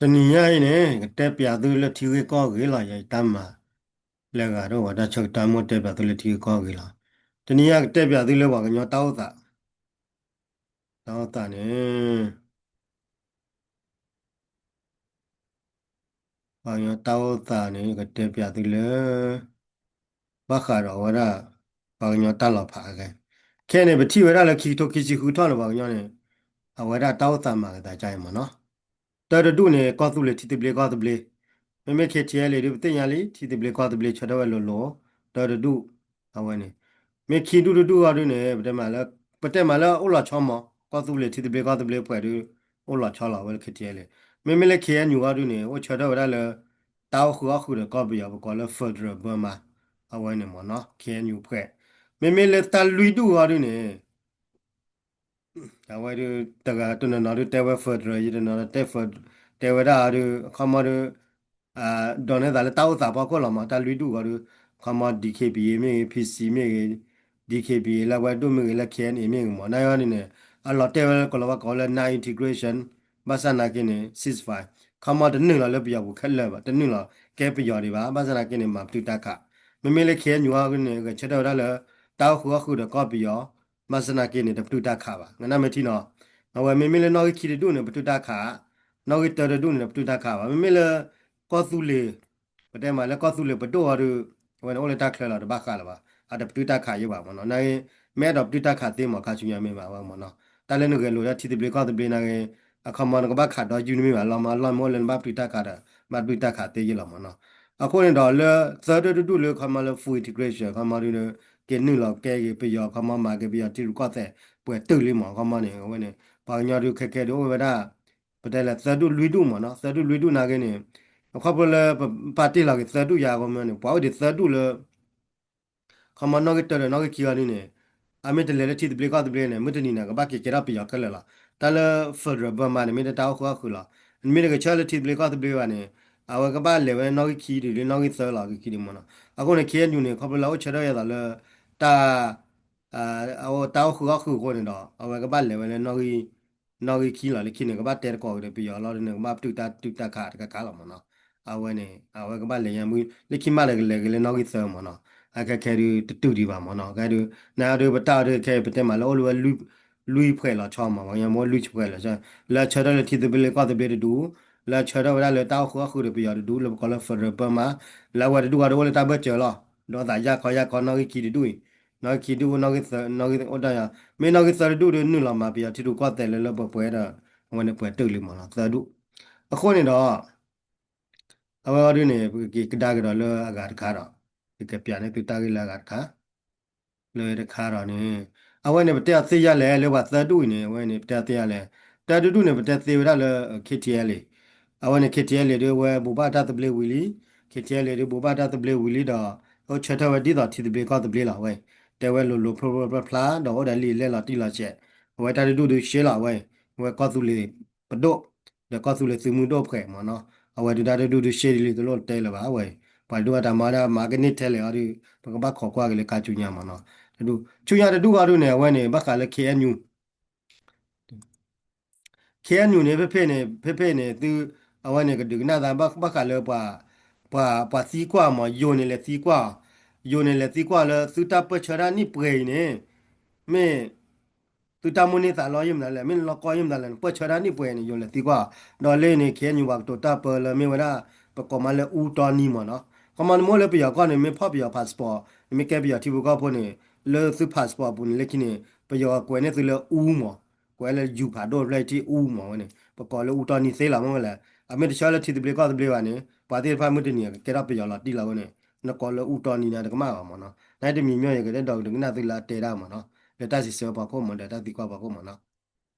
တနံၤညါအံၤန့ၣ် ကတဲပျးသုလၢထံဂ့ၢ်ကီၢ်ဂ့ၢ်လီၤ. ယတၢ်မၤလၢအဂၤဒီး ပှၤတၢ်ဆၢကတီၢ်မ့ၢ်တဲပျးသုလၢထံဂ့ၢ်ကီၢ်ဂ့ၢ်လီၤ. တနံၤညါကတဲပျးသုလၢပှၤကညီတၢ်အိၣ်သး, တၢ်အိၣ်သးန့ၣ် ပှၤကညီတၢ်အိၣ်သးန့ၣ် ကတဲပျးသုလၢ ဘၣ်ဃးဒီးအဝဲဒၣ် ပှၤကညီတၢ်လီၤဖးခဲ ခဲအံၤန့ၣ် ပထံၣ်ဝဲဒၣ်လၢခံကထိခံဆံဃုထီၣ်န့ၣ် ပှၤကညီန့ၣ် အဝဲဒၣ်တၢ်အိၣ်သးမၤကသးကါအံၤမ့ၢ်နီၤ. တၢတဒူၣ်န့ၣ် ကီၢ်သူလ့ၤထံသဘျ့ကီၢ်သဘျ့, မ့မ့ၢ် ခ့ထံအဲလ်အ့ ဒုး ပသ့ၣ်ညါလံ ထံသဘျ့ကီၢ်သဘျ့ဆၢထၢၣ်ဝဲလိၤလိၤ, တၢတဒူၣ် အဝဲန့ၣ် မ့ၢ်ခံဒူၣ်တဒူၣ်အီၤဒုးန့ၣ် ပတဲမးလၢ ပတဲမးလၢအိၣ်လီၤဆီမး ကီၢ်သူလ့ၤထံသဘျ့ကီၢ်သဘျ့ပှဲၤဒုး အိၣ်လီၤဆီလီၤဝဲလၢ ခ့ထံအဲလ်အ့. မ့မ့ၢ်လၢ ခ့အၣ်ယူၣ် အီၤဒုးန့ၣ် အိၣ်ဆၢထၢၣ်ဝဲဒၣ်လၢ တၢ်အိၣ်ဃုာ်အီၣ်ဃုာ်ဒီးကီၢ်ပယီၤ ပကိးလၢ Federal Burma အဝဲန့ၣ်မ့ၢ်နီၤ ခ့အၣ်ယူၣ် ဖှဲး. မ့မ့ၢ်လၢတၢ်လွံၢ်ဒူၣ်အီၤဒုးန့ၣ် အဝဲဒုး တဂၤတနီၤနီၤဒုးတဲဝဲ Federal ယတနီၤနီၤတဲ Fed- တဲဝဲဒၣ်အီၤဒုး အခီမီဒုး ဒိးန့ၢ်သးလၢတၢ်အိၣ်သးဖီခိၣ်လီၤမး တၢ်လွံၢ်ဒူၣ်အီၤဒုး အခီမီ DKBA မ့ၢ်ဂ့ၤ PC မ့ၢ်ဂ့ၤ DKBA လၢအဝဲဒိၣ်မ့ၢ်ဂ့ၤ လၢ KNA မ့ၢ်ဂ့ၤမး နာ်အီၤန့ၣ်န့ၣ် အလီၤတဲာ်ဝဲလၢကိးလီၤဝဲကိးလၢ non-integration ဘၣ်ဆၣ်နာ်က့န့ၣ် ceasefire ခီမီတနုာ်လီၤလၢပယီၤပူၤခဲလၢာ်ဘၣ် တနုာ်လီၤကဲပယီၤဒံးဘၣ် ဘၣ်ဆၣ်နာ်က့န့ၣ် မၤပတုာ်တၢ်ခး မ့မ့ၢ်လၢ ခ့အၣ်ယူၣ် အီၤန့ၣ် ဂဲၤဆၢထၢၣ်ဝဲဒၣ်လၢ တၢ်အိၣ်ဃုာ်အီၣ်ဃုာ်ဒီးကီၢ်ပယီၤ ဘၣ်ဆၣ်နာ်က့န့ၣ် တပတုာ်တၢ်ခးဘၣ် နနၢ်မ့ၢ်ထံနီၤ အဝဲမ့မ့ၢ်လၢနီၣ်ဂံၢ်ခံတဒူၣ်န့ၣ် ပတုာ်တၢ်ခး နီၣ်ဂံၢ်တၢတဒူၣ်န့ၣ် တပတုာ်တၢ်ခးဘၣ် မ့မ့ၢ်လၢ ကီၢ်သူလ့ၤ ပတဲမးလၢကီၢ်သူလ့ၤပဒိၣ်အီၤဒုး အဝဲန့ၣ်အိၣ်လၢတၢ်ချၢလီၤ တဘၣ်ဃးလၢၤဘၣ် အတပတုာ်တၢ်ခးယဲဘၣ်မ့ၢ်နီၤ နာ်က့ မ့ၢ်အဲၣ်ဒိးပတုာ်တၢ်ခးသ့မး ခါဆူညါမ့ၢ်ဘၣ်ဝဲမ့ၢ်နီၤ တၢ်လၢနဂဲၤလိာ်တၢ်ထံသဘျ့ကီၢ်သဘျ့နာ်က့ အခီမီနကဘၣ်ခးဒီးယုၢ်နမ့ၢ်ဘၣ် လီၤမးလီၢ်မ့ၢ်အိၣ်လၢနဘၣ်ပတုာ်တၢ်ခးဒီး ဘၣ်ပတုာ်တၢ်ခးသ့ယဲလီၤမ့ၢ်နီၤ အဃိန့ၣ်ဒီးလၢ သၢဒူၣ်တဒူၣ်လၢခီမီလၢ full integration ခီမီဒုး က့ၤနုာ်လီၤကဲက့ၤပယီၤ ခီမီမၤက့ၤပယီၤထံရူၢ်ကီၢ်သဲး ပှဲၤတုာ်လံမး ခီမီန့ၣ် အဝဲန့ၣ် ပှၤကညီဒုးခဲကဲဒုးအိၣ်ဝဲဒၣ် ပတဲလၢသၢဒူၣ်လွံၢ်ဒူၣ်မ့ၢ်နီၤ သၢဒူၣ်လွံၢ်ဒူၣ်နာ်က့န့ၣ် အခီဖျိလၢပပာ်တ့ၢ်လီၤက့ၤသၢဒူၣ်ယါအဂီၢ်မ့ၢ်န့ၣ် ပှၤအိၣ်ဒံးသၢဒူၣ်လၢ ခီမီနီၣ်ဂံၢ်တၢဒီးနီၣ်ဂံၢ်ခံအီၤဒုးန့ၣ် အမ့ၢ်တလဲၤလၢထံသဘျ့ကီၢ်သဘျ့န့ၣ် မုၢ်တနံၤန့ၣ် ကဘၣ်က့ၤကဲထီၣ်ပယီၤခဲလၢာ်လီၤ တၢ်လၢ Federal Burma န့ၣ် မ့ၢ်တၢ်အိၣ်ဃုာ်အီၣ်ဃုာ်လီၤ နမ့ၢ်တဂဲၤဆၢထၢၣ်လၢထံသဘျ့ကီၢ်သဘျ့ဘၣ်န့ၣ် အဝဲကဘၣ်လဲၤဝဲနီၣ်ဂံၢ်ခံဒုးလၢနီၣ်ဂံၢ်သၢလီၤ ဂ့ၤခံဒုးမ့ၢ်နီၤ အဃိန့ၣ် ခ့အၣ်ယူၣ်န့ၣ် ခီဖျိလၢအအိၣ်ဆၢထၢၣ်ယဲသိးလၢ တၢ် တၢ်အိၣ်ဃုာ်အီၣ်ဃုာ်အဃိန့ၣ်ဒီး အဝဲကဘၣ်လဲၤဝဲလၢ နီၣ်ဂံၢ်ခံလီၤ လၢခံန့ၣ် ကဘၣ်တဲသကိးက့ၤဒီးပယီၤလီၤဒုးန့ၣ် ကဘၣ်ပတုာ်တၢ်တုာ်တၢ်ခးတခါခါလီၤမ့ၢ်နီၤ အဝဲန့ၣ် အဝဲကဘၣ်လဲၤညါမုၢ် လၢခံမးဒီးကလဲၤက့ၤလၢနီၣ်ဂံၢ်သၢမ့ၢ်နီၤ အခဲခဲဒုးတတုာ်ဒံးဘၣ်မ့ၢ်နီၤ ကဲဒုး နဒုးပတၢ်အီၤဒုးခဲအံၤ ပတဲမးလၢအိၣ်လၢဝဲ လွံၢ်ဖှဲးလီၤဆီမး ပှၤကညီမ့ၢ်အိၣ်လွံၢ်ဖှဲးလီၤဆီ လၢအဆၢထၢၣ်လၢထံသဘျ့ကီၢ်သဘျ့တဒူၣ် လၢအဆၢထၢၣ်ဝဲဒၣ်လၢတၢ်အိၣ်ဃုာ်အီၣ်ဃုာ်ဒီးပယီၤတဒူၣ် လၢပကိးလၢ Federal Burma လၢအဝဲတဒူၣ်အီၤဒုးအိၣ်လၢတၢ်ဘၢၣ်စၢၤလီၤ ဒီးသးယၢ်ခီယၢ်ခီနီၣ်ဂံၢ်ခံတဒူၣ်အံၤ နီၣ်ဂံၢ်ခံဒူၣ် နီၣ်ဂံၢ်သၢ နီၣ်ဂံၢ်အိၣ်တၢ်ယၤ မ့ၢ်နီၣ်ဂံၢ်သၢတဒူၣ်ဒုးနုာ်လီၤမၤပယီၤထံရူၢ်ကီၢ်သဲးလၢလၢပှဲၤပှဲၤဒီး အဝဲန့ၣ်ပှဲၤတုာ်လံမ့ၢ်နီၤ သၢဒူၣ် အဃိန့ၣ်ဒီး အဝဲအီၤဒုးန့ၣ် ပကက့ၤကဒါက့ၤဒီးလၢအဂၤတခါဒီး ယကပျးန့ၢ်သုတၢ်ဂ့ၢ်လၢအဂၤတခါ လၢတခါဒီးန့ၣ် အဝဲန့ၣ်ပတဲအီၤသ့ယၤလဲၣ် လၢပှၤသၢဒူၣ်အံၤန့ၣ် အဝဲန့ၣ်ပတဲအီၤသ့ယၤလဲၣ် တၢ်တဒူၣ်န့ၣ် ပတဲသ့ဝဲဒၣ်လၢ ခ့ထံအဲလ့ အဝဲန့ၣ် ခ့ထံအဲလ့ ဒုးအဝဲဘိးဘၣ်တၢ်သဘျ့ဝံၤလံ ခ့ထံအဲလ့ ဒုးဘိးဘၣ်တၢ်သဘျ့ဝံၤလံဒီး အိၣ်ဆၢထၢၣ်ဝဲဒ်သိးထံသဘျ့ကီၢ်သဘျ့လီၤ အဝဲ တဲဝဲလိၤလိၤဖျိဖျိဖျါဖျါ ဒီးအိၣ်ဒီးလံာ်လဲၢ်လီၤတံၢ်လီၤဆဲး အဝဲတၢ်တဒူၣ်ဒုးရှဲလီၤ အဝဲ အဝဲကီၢ်သူလ့ၤပဒိၣ် ဒီးကီၢ်သူလ့ၤသုးမုၢ်ဒိၣ်ဖှဲးမ့ၢ်နီၤ အဝဲဒုးတၢ်တဒူၣ်ဒုးရှဲဒ်လံတလိၣ်တဲလၢၤဘၣ် အဝဲ ပှၤဒုးအတၢ်မၤဒၣ်မၤကန့ၢ်ထဲလဲၣ်အီၤဒုး ပကဘၣ်ခိးကွၢ်က့ၤလၢခါဆူညါမ့ၢ်နီၤ တဒူၣ် ဆူညါတဒူၣ်အီၤဒုးန့ၣ် အဝဲန့ၣ် ဘၣ်ဃးလၢ ခ့အၣ်ယူၣ် ခ့အၣ်ယူၣ်န့ၣ် ဖဲဖဲန့ၣ် ဖဲဖဲန့ၣ် သု အဝဲန့ၣ်ကဒုးကနၣ်သး ဘၣ်ဃးလၢပှၤ ပှၤ ပှၤသံကွၢ်မး ယိၤန့ၣ်လဲၤသံကွၢ် ယိၤန့ၣ်လဲၤသံကွၢ်လၢသုတၢ်ပၢၢ်ဆၢတၢ်နံၣ်ပှဲၤအံၤန့ၣ် မ့ၢ် သုတၢ်မိၣ်န့ၢ်သးလီယဲၢ်မနုၤလဲၣ် မ့ၢ်လီၤကီယဲၢ်မနုၤလဲၣ် နပၢၢ်ဆၢတၢ်နံၣ်ပှဲၤန့ၣ် ယိၤလဲၤသံကွၢ် ဒီးလၢန့ၣ် ခ့အၣ်ယူၣ် ပှၤကတိၤတၢ်ပၢလၢမ့ၢ်ဝဲဒၣ် ပကိးမးလၢအူတီနံမ့ၢ်နီၤ ခီမီနမ့ၢ်အိၣ်လၢပယီၤကီၢ်န့ၣ် မ့ၢ်ဖီၣ်ပယီၤ passport နမ့ၢ်ကဲပယီၤထံဖိကီၢ်ဖိန့ၣ် လၢသု passport အပူၤန့ၣ် လၢခံန့ၣ် ပယီၤကွဲးန့ၢ်သုလၢအူမး ကွဲးလၢယူၤဖးဒိၣ်ဖျၢၣ်ထံအူမးဝဲန့ၣ် ပကိးလၢအူတီနံသ့လီၤမ့ၢ်ဝဲလဲၣ် အမ့ၢ်တဆၢလၢထံသဘျ့ကီၢ်သဘျ့ဘၣ်န့ၣ် ပှၤသ့ၣ်တဖၣ်မုၢ်တနံၤကကဲထီၣ်ပယီၤလီၤတံၢ်လီၤဝဲန့ၣ် နကိးလၢအူတီနံန့ၣ် တကမၣ်ဘၣ်မ့ၢ်နီၤ နတမံၤမ့ၢ်ယကတဲဒီးကဒုးကနၣ်သုလၢအတဲဒၣ်မ့ၢ်နီၤ လၢတၢ်စံးဆၢပှၤခိၣ်မ့ၢ်ဒီးတၢ်သံကွၢ်ပှၤခိၣ်မ့ၢ်နီၤ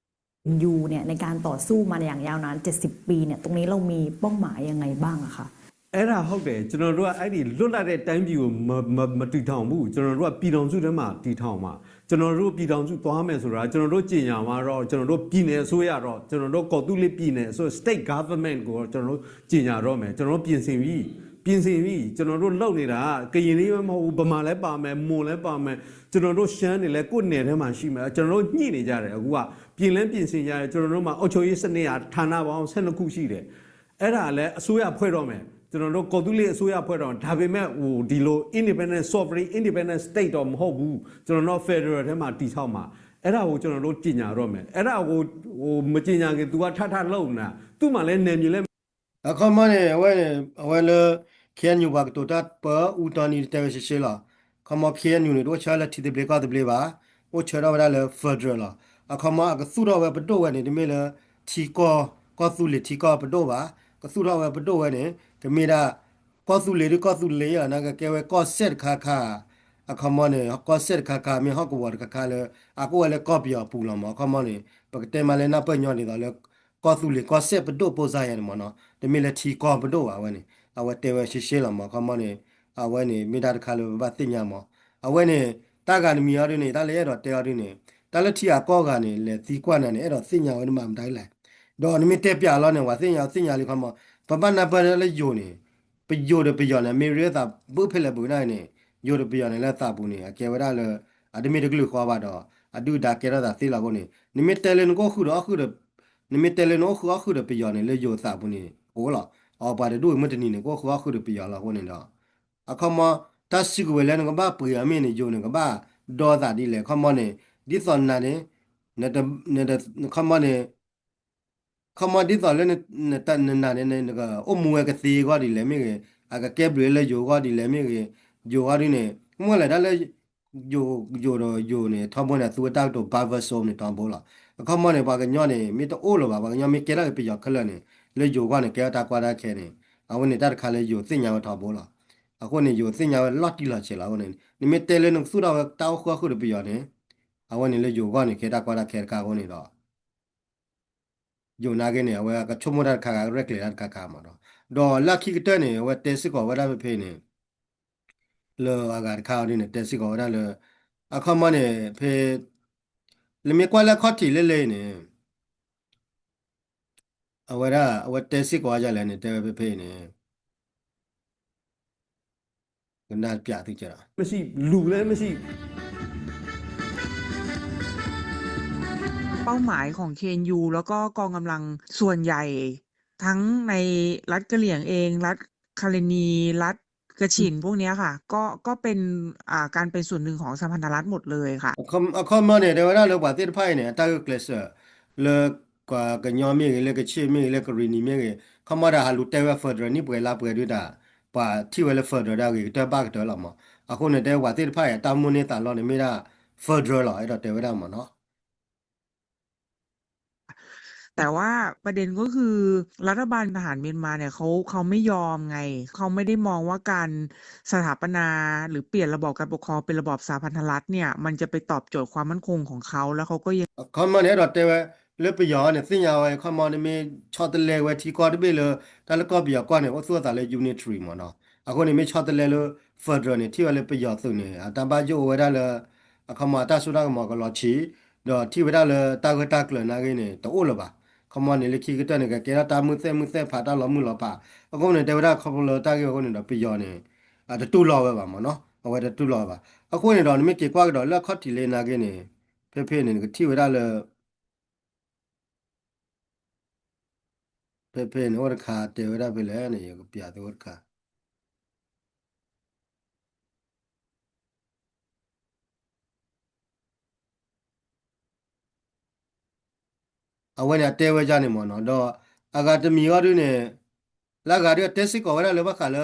ယူၤန့ၣ် ในการต่อสู้มาอย่างยาวนาน เจ็ดสิบปีเนี่ย ตรงนี้เรามีเป้าหมายยังไงบ้างอะคะ အဲ့ဒါဟုတ်တယ် ကျွန်တော်တို့က အဲ့ဒီလွတ်လပ်တဲ့တိုင်းပြည်ကို မ မ မတည်ထောင်ဘူး ကျွန်တော်တို့က ပြည်ထောင်စုထဲမှာ တည်ထောင်မှာ ကျွန်တော်တို့ ပြည်ထောင်စုသွားမယ်ဆိုတာ ကျွန်တော်တို့ ကြေညာမှာတော့ ကျွန်တော်တို့ ပြည်နယ်အစိုးရတော့ ကျွန်တော်တို့ ကော်သူလ့ ပြည်နယ်အစိုးရ state government ကို ကျွန်တော်တို့ ကြေညာတော့မယ် ကျွန်တော်တို့ ပြင်ဆင်ပြီ ပြင်ဆင်ပြီ ကျွန်တော်တို့ လုပ်နေတာ ကရင်လေးပဲမဟုတ်ဘူး ဗမာလည်းပါမယ် မွန်လည်းပါမယ် ကျွန်တော်တို့ ရှမ်းတွေလည်း ကိုယ့်နယ်ထဲမှာ ရှိမယ် ကျွန်တော်တို့ ညှိနေကြတယ် အခုက ပြင်လည်း ပြင်ဆင်ကြတယ် ကျွန်တော်တို့မှာ အုပ်ချုပ်ရေးစနစ်ဟာ ဌာနပေါင်း ဆယ့်နှစ်ခု ရှိတယ် အဲ့ဒါလည်းအစိုးရဖွဲ့တော့မယ် ကျွန်တော်တို့ကီၢ်သူလ့ၤအစိုးရဖွဲ့တော့မယ် ဒါပေမဲ့ဟိုဒီလို independent sovereign independent state တော့မဟုတ်ဘူး ကျွန်တော်တို့ federal ထဲမှာတည်ဆောက်မှာ အဲ့ဒါကိုကျွန်တော်တို့ကြေညာတော့မယ် အဲ့ဒါကိုဟိုမကြေညာခင် သူကထပ်ထပ်လုပ်နေတာ သူ့မှာလည်းနယ်မြေလည်း အခီမီန့ၣ် အဝဲန့ၣ် အဝဲလၢ ခ့ၣ်အဲၣ်ယူၣ် ပှၤကတိၤတၢ်ပၢအူတီနံၤတတဲဝဲရှဲရှဲလီၤ. အခီမီ ခ့ၣ်အဲၣ်ယူၣ် န့ၣ် တအိၣ်ဆၢလၢထံသဘျ့ကီၢ်သဘျ့ဘၣ်, အိၣ်ဆၢထီၣ်ဝဲဒၣ်လၢ federal လီၤ. အခီမီ အကသူၣ်ထီၣ်ဝဲပဒိၣ်ဝဲန့ၣ် တမ့ၢ်လၢ ထံကီၢ် ကီၢ်သူလ့ၤထံကီၢ်ပဒိၣ်ဘၣ်, ကသူၣ်ထီၣ်ဝဲပဒိၣ်ဝဲန့ၣ် ကမ့ၢ်ဒၣ် ကီၢ်သူလ့ၤဒ်ကီၢ်သူလ့ၤလီၤ နာ်ကကဲဝဲကီၢ်စဲၣ်တခါခါ အခီမီန့ၣ် ကီၢ်စဲၣ်တခါခါ မ့ၢ်ဟီၣ်ကဝီၤတခါခါလၢ အကအိၣ်ဝဲလၢကီၢ်ပယီၤအပူၤလီၤမး. အခီမီန့ၣ် ပကတဲမးလၢနၢ်ပၢၢ်ညီဒ်သိးလၢ ကီၢ်သူလ့ၤကီၢ်စဲၣ်ပဒိၣ်ပိစါယၤန့ၣ်မးနီၤ, တမ့ၢ်လၢထံကီၢ်ပဒိၣ်ဘၣ်ဝဲန့ၣ် အဝဲတဲဝဲရှဲရှဲလီၤမး. အခီမီန့ၣ် အဝဲန့ၣ်မ့ၢ်တၢ်တခါလၢပဘၣ်သ့ၣ်ညါမး. အဝဲန့ၣ် တၢ်ဂၤတမံၤအီၤဒ်န့ၣ် တၢ်လၢအဲၣ်ဒိးတဲအီၤဒ်န့ၣ် တၢ်လၢထံဂၤကီၢ်ဂၤန့ၣ် လဲၤသံကွၢ်နၤန့ၣ် အဲၣ်ဒိးသ့ၣ်ညါဝဲန့ၣ်မးမတၤလဲၣ်. ဒီးနမ့ၢ်တဲပျးလီၤန့ၣ် ပှၤသ့ၣ်ညါသ့ၣ်ညါလံခီမီ, ပဘၣ်နၢ်ပၢၢ်လၢယိၤန့ၣ် ပယိၤဒီးပယီၤန့ၣ် အမ့ၢ်ရ့သးဘုဖဲလဲၣ်ဘုနၤန့ၣ် ယိၤဒီးပယီၤန့ၣ်လၢသးပူၤန့ၣ် အကဲဝဲဒၣ်လၢ အတမ့ၢ်တကလုာ်ဃီဘၣ်ဒီး အဒုၣ်ဒါကဲထီၣ်သးသ့လီၤအဃိန့ၣ် နမ့ၢ်တဲလၢနကအိၣ်ဃုာ်ဒီးအီၣ်ဃုာ်ဒီး နမ့ၢ်တဲလၢနအိၣ်ဃုာ်အီၣ်ဃုာ်ဒီးပယီၤန့ၣ် လၢယိၤသးပူၤန့ၣ် အိၣ်လီၤ. အပှၤတဒူၣ်အံၤမုၢ်တနံၤန့ၣ် ကအိၣ်ဃုာ်အီၣ်ဃုာ်ဒီးပယီၤလီၤအဃိန့ၣ်ဒီး အခီမီ တၢ်စုကဝဲၤလၢနကဘၣ်ပှ့ၤအီၤမ့ၢ်န့ၣ် ယိၤန့ၣ် ကဘၣ်ဒီသးဒ်လဲၣ် အခီမီန့ၣ် ဒ်သိးနၤန့ၣ် အခီမီန့ၣ် အခီမီဒ်သိးလၢ နနာ်န့ၣ် နကအိၣ်မူဝဲကသ့အဂီၢ်ဒ်လဲၣ်မ့ၢ်ဂ့ၤ, အကကဲဘျုးလၢယိၤအဂီၢ်ဒ်လဲၣ်မ့ၢ်ဂ့ၤ, ယိၤအဂီၢ်ဒ်န့ၣ် မ့ၢ်လဲၣ်ဒၣ်လၢ ယိၤ ယိၤဒီးယိၤန့ၣ် ထီဘိန့ၣ် အသူဝဲတၢ်ကတိၤ buffer zone န့ၣ်ထီဘိလီၤ. အခီမီန့ၣ် ပှၤကညီန့ၣ် မ့ၢ်တအိၣ်လၢၤဘၣ် ပှၤကညီမ့ၢ်ကဲထီၣ်က့ၤပယီၤခဲလၢာ်န့ၣ် လၢယိၤအဂီၢ်န့ၣ် ကဲထီၣ်တၢ်ကီတၢ်ခဲန့ၣ် အဝဲန့ၣ်တၢ်တခါလၢယိၤသ့ၣ်ညါဝဲထီဘိလီၤ. အဃိန့ၣ် ယိၤသ့ၣ်ညါဝဲလီၤတံၢ်လီၤဆဲးလီၤအဃိန့ၣ် နမ့ၢ်တဲလၢနကသူၣ်ထီၣ်ဝဲတၢ်အိၣ်ဃုာ်အီၣ်ဃုာ်ဒီးပယီၤန့ၣ် အဝဲန့ၣ်လၢယိၤအဂီၢ်န့ၣ် ကဲတၢ်ကီတၢ်ခဲတခါအဃိန့ၣ်ဒီး ယိၤနာ်က့န့ၣ် အဝဲကဆိကမိၣ်တၢ်တခါခါ ရဲၣ်ကျဲၤတၢ်တခါခါမးဒီး ဒီးလၢခံကတၢၢ်န့ၣ် အဝဲတဲစ့ၢ်ကီးဝဲဒၣ်ဖဲဖဲန့ၣ် လၢအဂၤတခါအီၤဒ်န့ၣ် တဲစ့ၢ်ကီးဝဲဒၣ်လၢ အခီမီန့ၣ် ဖဲ နမ့ၢ်ကွၢ်လၢအခီၣ်ထံးလၢလဲၣ်န့ၣ် အဝဲဒၣ် အဝဲတဲစ့ၢ်ကီးဝဲဒ်လဲၣ်န့ၣ် တဲဝဲဖဲဖဲအံၤန့ၣ် ကနၣ်ပျးသုကဒီး မရှိ လူလည်းမရှိ เป้าหมายของ เคเอ็นยู แล้วก็กองกำลังส่วนใหญ่ทั้งในรัฐกะเหรี่ยงเอง รัฐคาเลนี รัฐกะฉินพวกเนี้ยค่ะ ก็ก็เป็นอ่าการเป็นส่วนหนึ่งของสหพันธรัฐหมดเลยค่ะ အခီမီန့ၣ် တဲဝဲဒၣ်လၢပှၤသ့ၣ်တဖၣ်အံၤန့ၣ် အတၢ်ဂုာ်ကျဲးစၢး လၢ ကညီမ့ၢ်ဂ့ၤ လၢကဆ့ၣ်မ့ၢ်ဂ့ၤ လၢကရံနံၤမ့ၢ်ဂ့ၤ ခီမီဒီးဟးလူၤတဲဝဲ federal န့ၣ်ပှဲၤလၢပှဲၤဒုးတၢ် ပှၤထံၣ်ဝဲလၢ federal ဒၣ်ဂ့ၤကတၢၢ်ဘၣ်ကတၢၢ်လီၤမး. အဃိန့ၣ် တဲပှၤသ့ၣ်တဖၣ်အံၤ အတၢ်မိၣ်န့ၢ်သးလီန့ၣ်မ့ၢ်ဒၣ် federal လီၤ အဲၣ်ဒိးတဲဝဲဒၣ်မးနီၤ แต่ว่าประเด็นก็คือ รัฐบาลทหารเมียนมาเนี่ยเขาเขาไม่ยอมไง เขาไม่ได้มองว่าการสถาปนาหรือเปลี่ยนระบอบการปกครองเป็นระบอบสหพันธรัฐเนี่ยมันจะไปตอบโจทย์ความมั่นคงของเขาแล้วเขาก็ยัง အခီမီန့ၣ် အဲၣ်ဒိးတဲဝဲ လၢပယီၤန့ၣ် သ့ၣ်ညါဝဲ အခီမီန့ၣ်မ့ၢ်ဆီတလဲဝဲထံကီၢ်တဘ့ၣ်လၢ တၢ်လၢကီၢ်ပယီၤကီၢ်န့ၣ် အိၣ်သူၣ်အသးလၢ unitary မးနီၤ. အဃိန့ၣ်မ့ၢ်ဆီတလဲလၢ federal န့ၣ် ထံၣ်ဝဲလၢပယီၤသုးန့ၣ် အတၢ်ဘၣ်ယိၣ်အိၣ်ဝဲဒၣ်လၢ အခီမီအတၢ်စိတၢ်ကမီၤကလီၤဆံး ဒီးထံၣ်ဝဲဒၣ်လၢတၢ်ဂၢၢ်တၢ်ကျၢၤနာ်ဂ့ၤန့ၣ် တအိၣ်လၢၤဘၣ်. အခီမီန့ၣ် လၢခံကတၢၢ်န့ၣ်ကကဲထီၣ်တၢ်မုာ်သဲၣ်မုာ်သဲၣ်ဖးတၢ်လီၤမုၢ်လီၤဖး. အဃိန့ၣ် တဲဝဲဒၣ်ခီဖျိလၢတၢ်ဂ့ၢ်အဃိန့ၣ်ဒီး ပယီၤန့ၣ် တတူၢ်လိာ်ဝဲဘၣ်မးနီၤ အဝဲတတူၢ်လိာ်ဝဲဘၣ်. အဃိန့ၣ်ဒီး နမ့ၢ်က့ၤကွၢ်ကဒီးလၢအခီၣ်ထံးလၢနာ်ဂ့ၤန့ၣ် ဖဲဖဲန့ၣ် နကထံၣ်ဝဲဒၣ်လၢ ဖဲဖဲန့ၣ် အိၣ်တခါတဲဝဲဒၣ်ဖဲလဲၣ်န့ၣ် ယကပျးသုအိၣ်တခါ အဝဲန့ၣ်အတဲဝဲဒ်န့ၣ်မးနီၤ ဒီးအဂၤတမံၤအီၤဒုန့ၣ် လၢအဂၤဒုအတဲစ့ၢ်ကီးဝဲဒၣ်လၢဘၣ်ဃးလၢ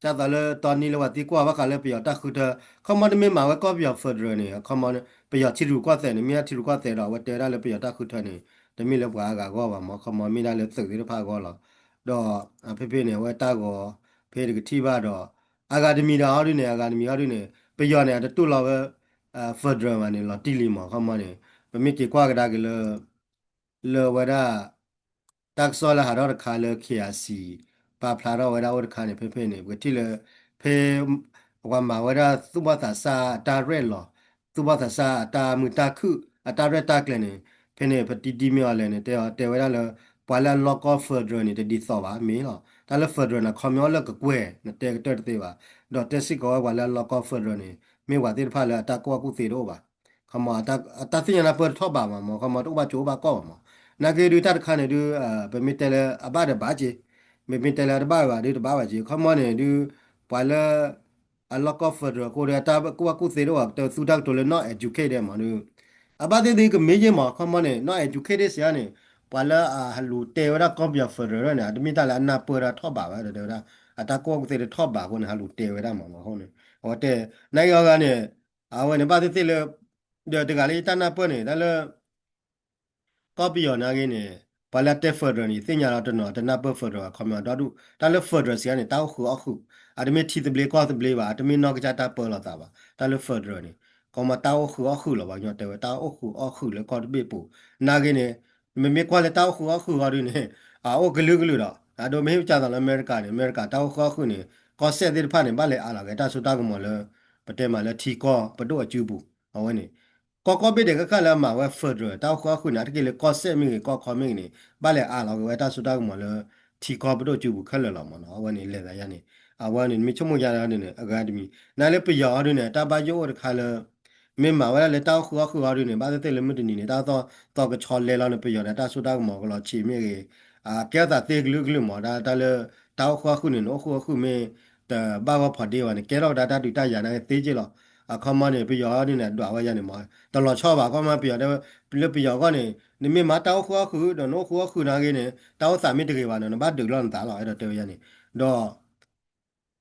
ကၢ်သိးလၢတီနံလၢပှၤသံကွၢ်ဘၣ်ဃးလၢပယီၤတၢ်ဃုထၢ ခီမီတမ့ၢ်မၤဝဲကီၢ်ပယီၤ federal န့ၣ် အခီမီ ပယီၤထံရူၢ်ကီၢ်သဲးန့ၣ် မ့ၢ်ဒၣ်ထံရူၢ်ကီၢ်သဲးဒီး အဝဲတဲဝဲဒၣ်လၢပယီၤတၢ်ဃုထၢန့ၣ် တမ့ၢ်လၢပှၤအါဂၤအဂီၢ်ဘၣ်မး ခီမီမ့ၢ်ဒၣ်လၢသုးသ့ၣ်တဖၣ်အဂီၢ်လီၤ. ဒီးဖဲဖဲန့ၣ် အဝဲတၢ်ဂီၤ ဖဲတကထံၣ်ဘၣ်ဒီး အဂၤတမံၤဒီးအီၤဒုန့ၣ် အဂၤတမံၤအီၤဒုန့ၣ် ပယီၤန့ၣ် အတတူၢ်လိာ်ဝဲ federal ဘၣ်န့ၣ် လီၤတံၢ်လံမး ခီမီန့ၣ် ပမ့ၢ်က့ၤကွၢ်ကဒါက့ၤလၢ လၢဝဲဒၣ် တၢ်ကစီၣ်လၢဟးထီၣ်တခါလၢ KIC ပာ်ဖျါထီၣ်ဝဲဒၣ်အိၣ်တခါန့ၣ် ဖဲဖဲန့ၣ် ပကထံၣ်လၢ ဖဲ ပှၤမၤဝဲဒၣ်သူၣ်ဘီၣ်သးစၢ်အတၢ်ရဲၣ်လီၤ သူၣ်ဘီၣ်သးစၢ်အတၢ်မုာ်တၢ်ခုၣ် အတၢ်ရဲၣ်တၢ်ကျဲၤန့ၣ် ဖဲန့ၣ် ပတံဒံမ့ၢ်အီၤလဲၣ်န့ၣ် တဲအီၤတဲဝဲဒၣ်လၢ ပှၤလၢအလီၢ်ကီၢ် federal န့ၣ် တဒ်သိးဘၣ် မ့ၢ်လီၤ. တၢ်လၢ federal န့ၣ် ခီမီအီၤလၢကကွဲၢ် နတဲကတၢၢ်တသ့ဘၣ်. ဒီးတဲစ့ၢ်ကီးဝဲပှၤလၢအလီၢ်ကီၢ် federal န့ၣ် မ့ၢ်ပှၤသ့ၣ်တဖၣ်လၢအတၢ်ကူၣ်ဘၣ်ကူၣ်သ့တအိၣ်ဘၣ်. ခီမီ အတၢ်သ့ၣ်ညါနၢ်ပၢၢ်တထီၣ်ဘးမးမး ခီမီတအိၣ်ဘၣ်ကၠိအိၣ်ဘၣ်ကီၢ်ဘၣ်မး. နာ်က့ဒုတၢ်တခါန့ၣ်ဒု ပမ့ၢ်တဲလၢအဘၣ်ဒီးဘၣ်က့ၤ မ့မ့ၢ်တဲလၢအတဘၣ်ဝဲဒုးတဘၣ်ဝဲက့ၤ ခီမီန့ၣ်ဒုး ပှၤလၢ အလီၢ်ကီၢ် federal အဃိဒီး တၢ်ကူၣ်ဘၣ်ကူၣ်သ့တအိၣ်ဘၣ် ပတသူတၢ်ကတိၤလၢ not educated မးဒုး အဘၣ်သ့ၣ်သ့ၣ်ကမ့ၢ်ယ့ၢ်မး ခီမီန့ၣ် not educated စံးန့ၣ် ပှၤလၢအဟးလူၤတဲဝဲဒၣ်ကီၢ်ပယီၤ federal န့ၣ် အတမ့ၢ်တၢ်လၢအနၢ်ပၢၢ်တၢ်ထီၣ်ဘးဝဲဒီးတဲဝဲဒၣ် အတၢ်ကူၣ်ဘၣ်ကူၣ်သ့တထီၣ်ဘးအဃိန့ၣ် ဟးလူၤတဲဝဲဒၣ်မးအဃိန့ၣ် အဝဲတဲ နာ်က့အီၤဂၤန့ၣ် အဝဲန့ၣ်ဘၣ်သ့ၣ်သ့ၣ်လၢ ဒီးတဂၤလၢယတၢ်နၢ်ပၢၢ်န့ၣ် တၢ်လၢ ကီၢ်ပယီၤနာ်က့န့ၣ် ပှၤလၢအတဲ federal န့ၣ် ယသ့ၣ်ညါလီၤတနီၤ တနၢ်ပၢၢ် federal အခီပညီဒီဒူၣ် တၢ်လၢ federal စံးန့ၣ် တၢ်အိၣ်ဃုာ်အီၣ်ဃုာ် အတမ့ၢ်ထံသဘျ့ကီၢ်သဘျ့ဘၣ် အတမ့ၢ်နီၢ်ကစၢ်တၢ်ပၢလီၤသးဘၣ် တၢ်လၢ federal န့ၣ် ကီမီတၢ်အိၣ်ဃုာ်အီၣ်ဃုာ်လီၤ ပှၤကညီတဲဝဲ တၢ်အိၣ်ဃုာ်အီၣ်ဃုာ်လၢကီၢ်တဘ့ၣ်ပူၤ နာ်က့န့ၣ် မ့မ့ၢ်ကွၢ်လၢတၢ်အိၣ်ဃုာ်အီၣ်ဃုာ်အီၤဒုးန့ၣ် အအိၣ်ကလုာ်ကလုာ်ဒီး အဒိမ့ၢ်ဟ့ၣ်ကၢ်သးလၢအမဲရကၤန့ၣ် အမဲရကၤတၢ်အိၣ်ဃုာ်အီၣ်ဃုာ်န့ၣ် ကီၢ်စဲၣ်သ့ၣ်တဖၣ်န့ၣ် ဘၣ်လဲၤအးလီၤက့ၤတၢ်စိတၢ်ကမီၤလၢ ပတဲမးလၢထံကီၢ်ပဒိၣ်အစုပူၤ အဝဲန့ၣ် ကီၢ်ကီၢ်ဘ့ၣ်ဒဲးခဲခါလၢအမၤဝဲ federal တၢ်အိၣ်ဃုာ်အီၣ်ဃုာ်န့ၣ် အါတက့ၢ်လၢကီၢ်စဲၣ်မ့ၢ်ဂ့ၤ ကီၢ်ခီမ့ၢ်ဂ့ၤန့ၣ် ဘၣ်လဲၤအးလီၤက့ၤဝဲတၢ်စိတၢ်ကမီၤလၢ ထံကီၢ်ပဒိၣ်စုပူၤခဲလၢာ်လီၤမးနီၤ အဝဲန့ၣ်လဲၤသးယါန့ၣ် အဝဲန့ၣ် မ့ၢ်ဆိကမိၣ်ယါန့ၣ် အဂၤတမံၤ နလၢပယီၤအီၤဒုးန့ၣ် တၢ်ဘၣ်ယိၣ်အိၣ်တခါလၢ မ့ၢ်မၤဝဲဒၣ်လၢတၢ်အိၣ်ဃုာ်အီၣ်ဃုာ်အီၤဒုးန့ၣ် ဘၣ်သ့ၣ်သ့ၣ်လၢမုၢ်တနံၤန့ၣ် တၢ်သီၣ်သီကဆီလဲလီၤန့ၣ် ပယီၤဒီးတၢ်စိတၢ်ကမီၤကလီၤဆံးမ့ၢ်ဂ့ၤ ကဲထီၣ်သးသ့ကလုာ်ကလုာ်မး တၢ်လၢ တၢ်အိၣ်ဃုာ်အီၣ်ဃုာ်န့ၣ် နအိၣ်ဃုာ်အီၣ်ဃုာ်မ့ၢ် တဘၣ်ဂီၢ်ဖီဒ့ဘၣ်န့ၣ် ကဲထီၣ်ကဒါတၢ်ဒုးတၢ်ယၤန့ၣ်သ့က့လီၤ အခီမီန့ၣ် ပယီၤအီၤဒုးန့ၣ် အဒွးဝဲယါန့ၣ်မး တလီၤဆီဘၣ် အခီမီပယီၤ လၢပယီၤအဂီၢ်န့ၣ် နမ့ၢ်မၤတၢ်အိၣ်ဃုာ်အီၣ်ဃုာ်ဒီးနအိၣ်ဃုာ်အီၣ်ဃုာ်နာ်က့န့ၣ် တၢ်အိၣ်သးမ့ၢ်တဂ့ၤဘၣ်န့ၣ် နဘၣ်ဒုးလိာ်နသးလီၤ အဲၣ်ဒိးတဲဝဲယါန့ၣ် ဒီး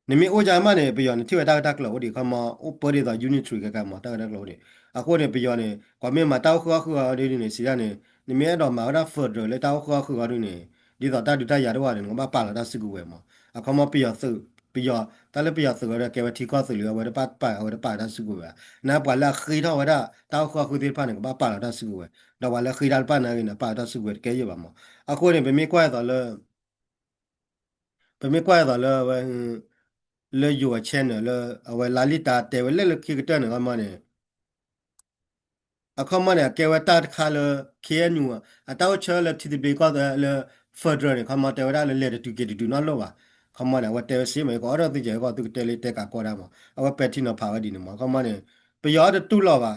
နမ့ၢ်အိၣ်ကါမးန့ၣ် ပယီၤန့ၣ်ထံၣ်ဝဲတၢ်ဂ့ၢ်တၢ်ကျိၤအိၣ်ဒံး ခီမီ အိၣ်ပၢဒ်သိး unitary ခဲကါမး တၢ်ဂ့ၢ်တၢ်ကျိၤအိၣ်ဒံး အဃိန့ၣ် ပယီၤန့ၣ် ကွၢ်မ့ၢ်မၤတၢ်အိၣ်ဃုာ်အီၣ်ဃုာ်အီၤဒ်န့ၣ် စံးဒ်န့ၣ် နမ့ၢ်အဲၣ်ဒိးမၤဝဲဒၣ် federal လၢတၢ်အိၣ်ဃုာ်အီၣ်ဃုာ်အီၤဒ်န့ၣ် ဒ်သိးတၢ်ဒုးတၢ်ယၤတအိၣ်ဘၣ်န့ၣ် နကဘၣ်ပာ်လီၤတၢ်စုကဝဲၤမး အခီမီပယီၤသုး ပယီၤ တၢ်လၢပယီၤသုးအီၤဒီး ကဲဝဲထံကီၢ်သုးလံ အဝဲတပာ်ပာ် အဝဲတပာ်လီၤတၢ်စုကဝဲၤဘၣ် နပှၤလၢအဃ့ထီၣ်ဝဲဒၣ် တၢ်အိၣ်ဃုာ်အီၣ်ဃုာ်သ့ၣ်တဖၣ်န့ၣ် ကဘၣ်ပာ်လီၤတၢ်စုကဝဲၤ ဒီးပှၤလၢအဃ့တၢ်တဖၣ်နာ်က့န့ၣ် ပာ်လီၤတၢ်စုကဝဲၤတကဲယဲၢ်ဘၣ်မး အဃိန့ၣ် ပမ့ၢ်ကွၢ်အသိးလၢ ပမ့ၢ်ကွၢ်အသိးလၢအဝဲ လၢယိၤအ channel လၢ အဝဲလါလံၣ်တၢ်တဲဝဲလၢလၢခံကတၢၢ်န့ၣ် အခီမီန့ၣ် အခီမီန့ၣ် အကဲဝဲတၢ်တခါလၢ ခ့ၣ်အဲၣ်ယူၣ် အတၢ်အိၣ်ဆၢလၢထံသဘျ့ကီၢ်သဘျ့လၢ federal န့ၣ် အခီမီတဲဝဲဒၣ်လၢလဲၤတတုၤက့ၤတတုၤနီတလိၣ်ဘၣ် အခီမီန့ၣ် အဝဲတဲဝဲစ့မး ယကအိးထီၣ်သုကဲးကီး သုကတဲလၢတဲကးကီတၢ်မး အဝဲပဲာ်ထံနီၤဖးဝဲဒ်န့ၣ်မး အခီမီန့ၣ် ပယီၤအီၤတတူၢ်လိာ်ဘၣ်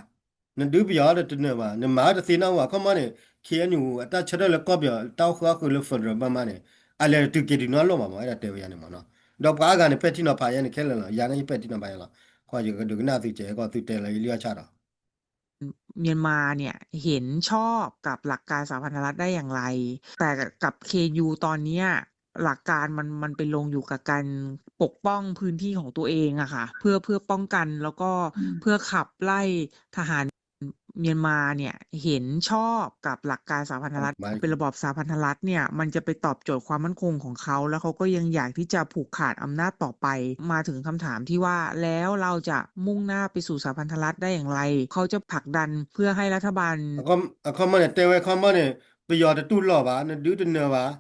နဒုးပယီၤအီၤတနၢၤဘၣ် နမၤအီၤတသ့နီတမံၤဘၣ် အခီမီန့ၣ် ခ့ၣ်အဲၣ်ယူၣ် အတၢ်ဆၢထၢၣ်လၢကီၢ်ပယီၤ တၢ်အိၣ်ဃုာ်အီၣ်ဃုာ်လၢ federal ဘၣ်မးန့ၣ် အလဲၤတတုၤက့ၤတတုၤနီတလိၣ်ဘၣ်မး အဲၣ်ဒိးတဲဝဲယါန့ၣ်မးနီၤ ဒီးပှၤအါဂၤန့ၣ် ပဲာ်ထံနီၤဖးယါန့ၣ်ခဲလၢာ်လီၤ ယၤန့ၣ်ယပဲာ်ထံနီၤဖးယါလီၤ ခီယကဒုးကနၣ်သုကဲးကီး သုတဲလၢယလံၣ်အီၣ်ဆၣ်ဒီး မြန်မာเนี่ย เห็นชอบกับหลักการสหพันธรัฐได้อย่างไร แต่กับ เคเอ็นยู ตอนเนี้ย หลักการมันมันไปลงอยู่กับการปกป้องพื้นที่ของตัวเองอะค่ะ เพื่อเพื่อป้องกัน แล้วก็เพื่อขับไล่ทหาร မြန်မာเนี่ย เห็นชอบกับหลักการสหพันธรัฐ เป็นระบอบสหพันธรัฐเนี่ย มันจะไปตอบโจทย์ความมั่นคงของเขา แล้วเขาก็ยังอยากที่จะผูกขาดอำนาจต่อไป มาถึงคำถามที่ว่า แล้วเราจะมุ่งหน้าไปสู่สหพันธรัฐได้อย่างไร เขาจะผลักดันเพื่อให้รัฐบาล အခီမီန့ၣ် တဲဝဲအခီမီန့ၣ် ပယီၤတတူၢ်လိာ်ဘၣ် နဒုးတနၢၤဘၣ်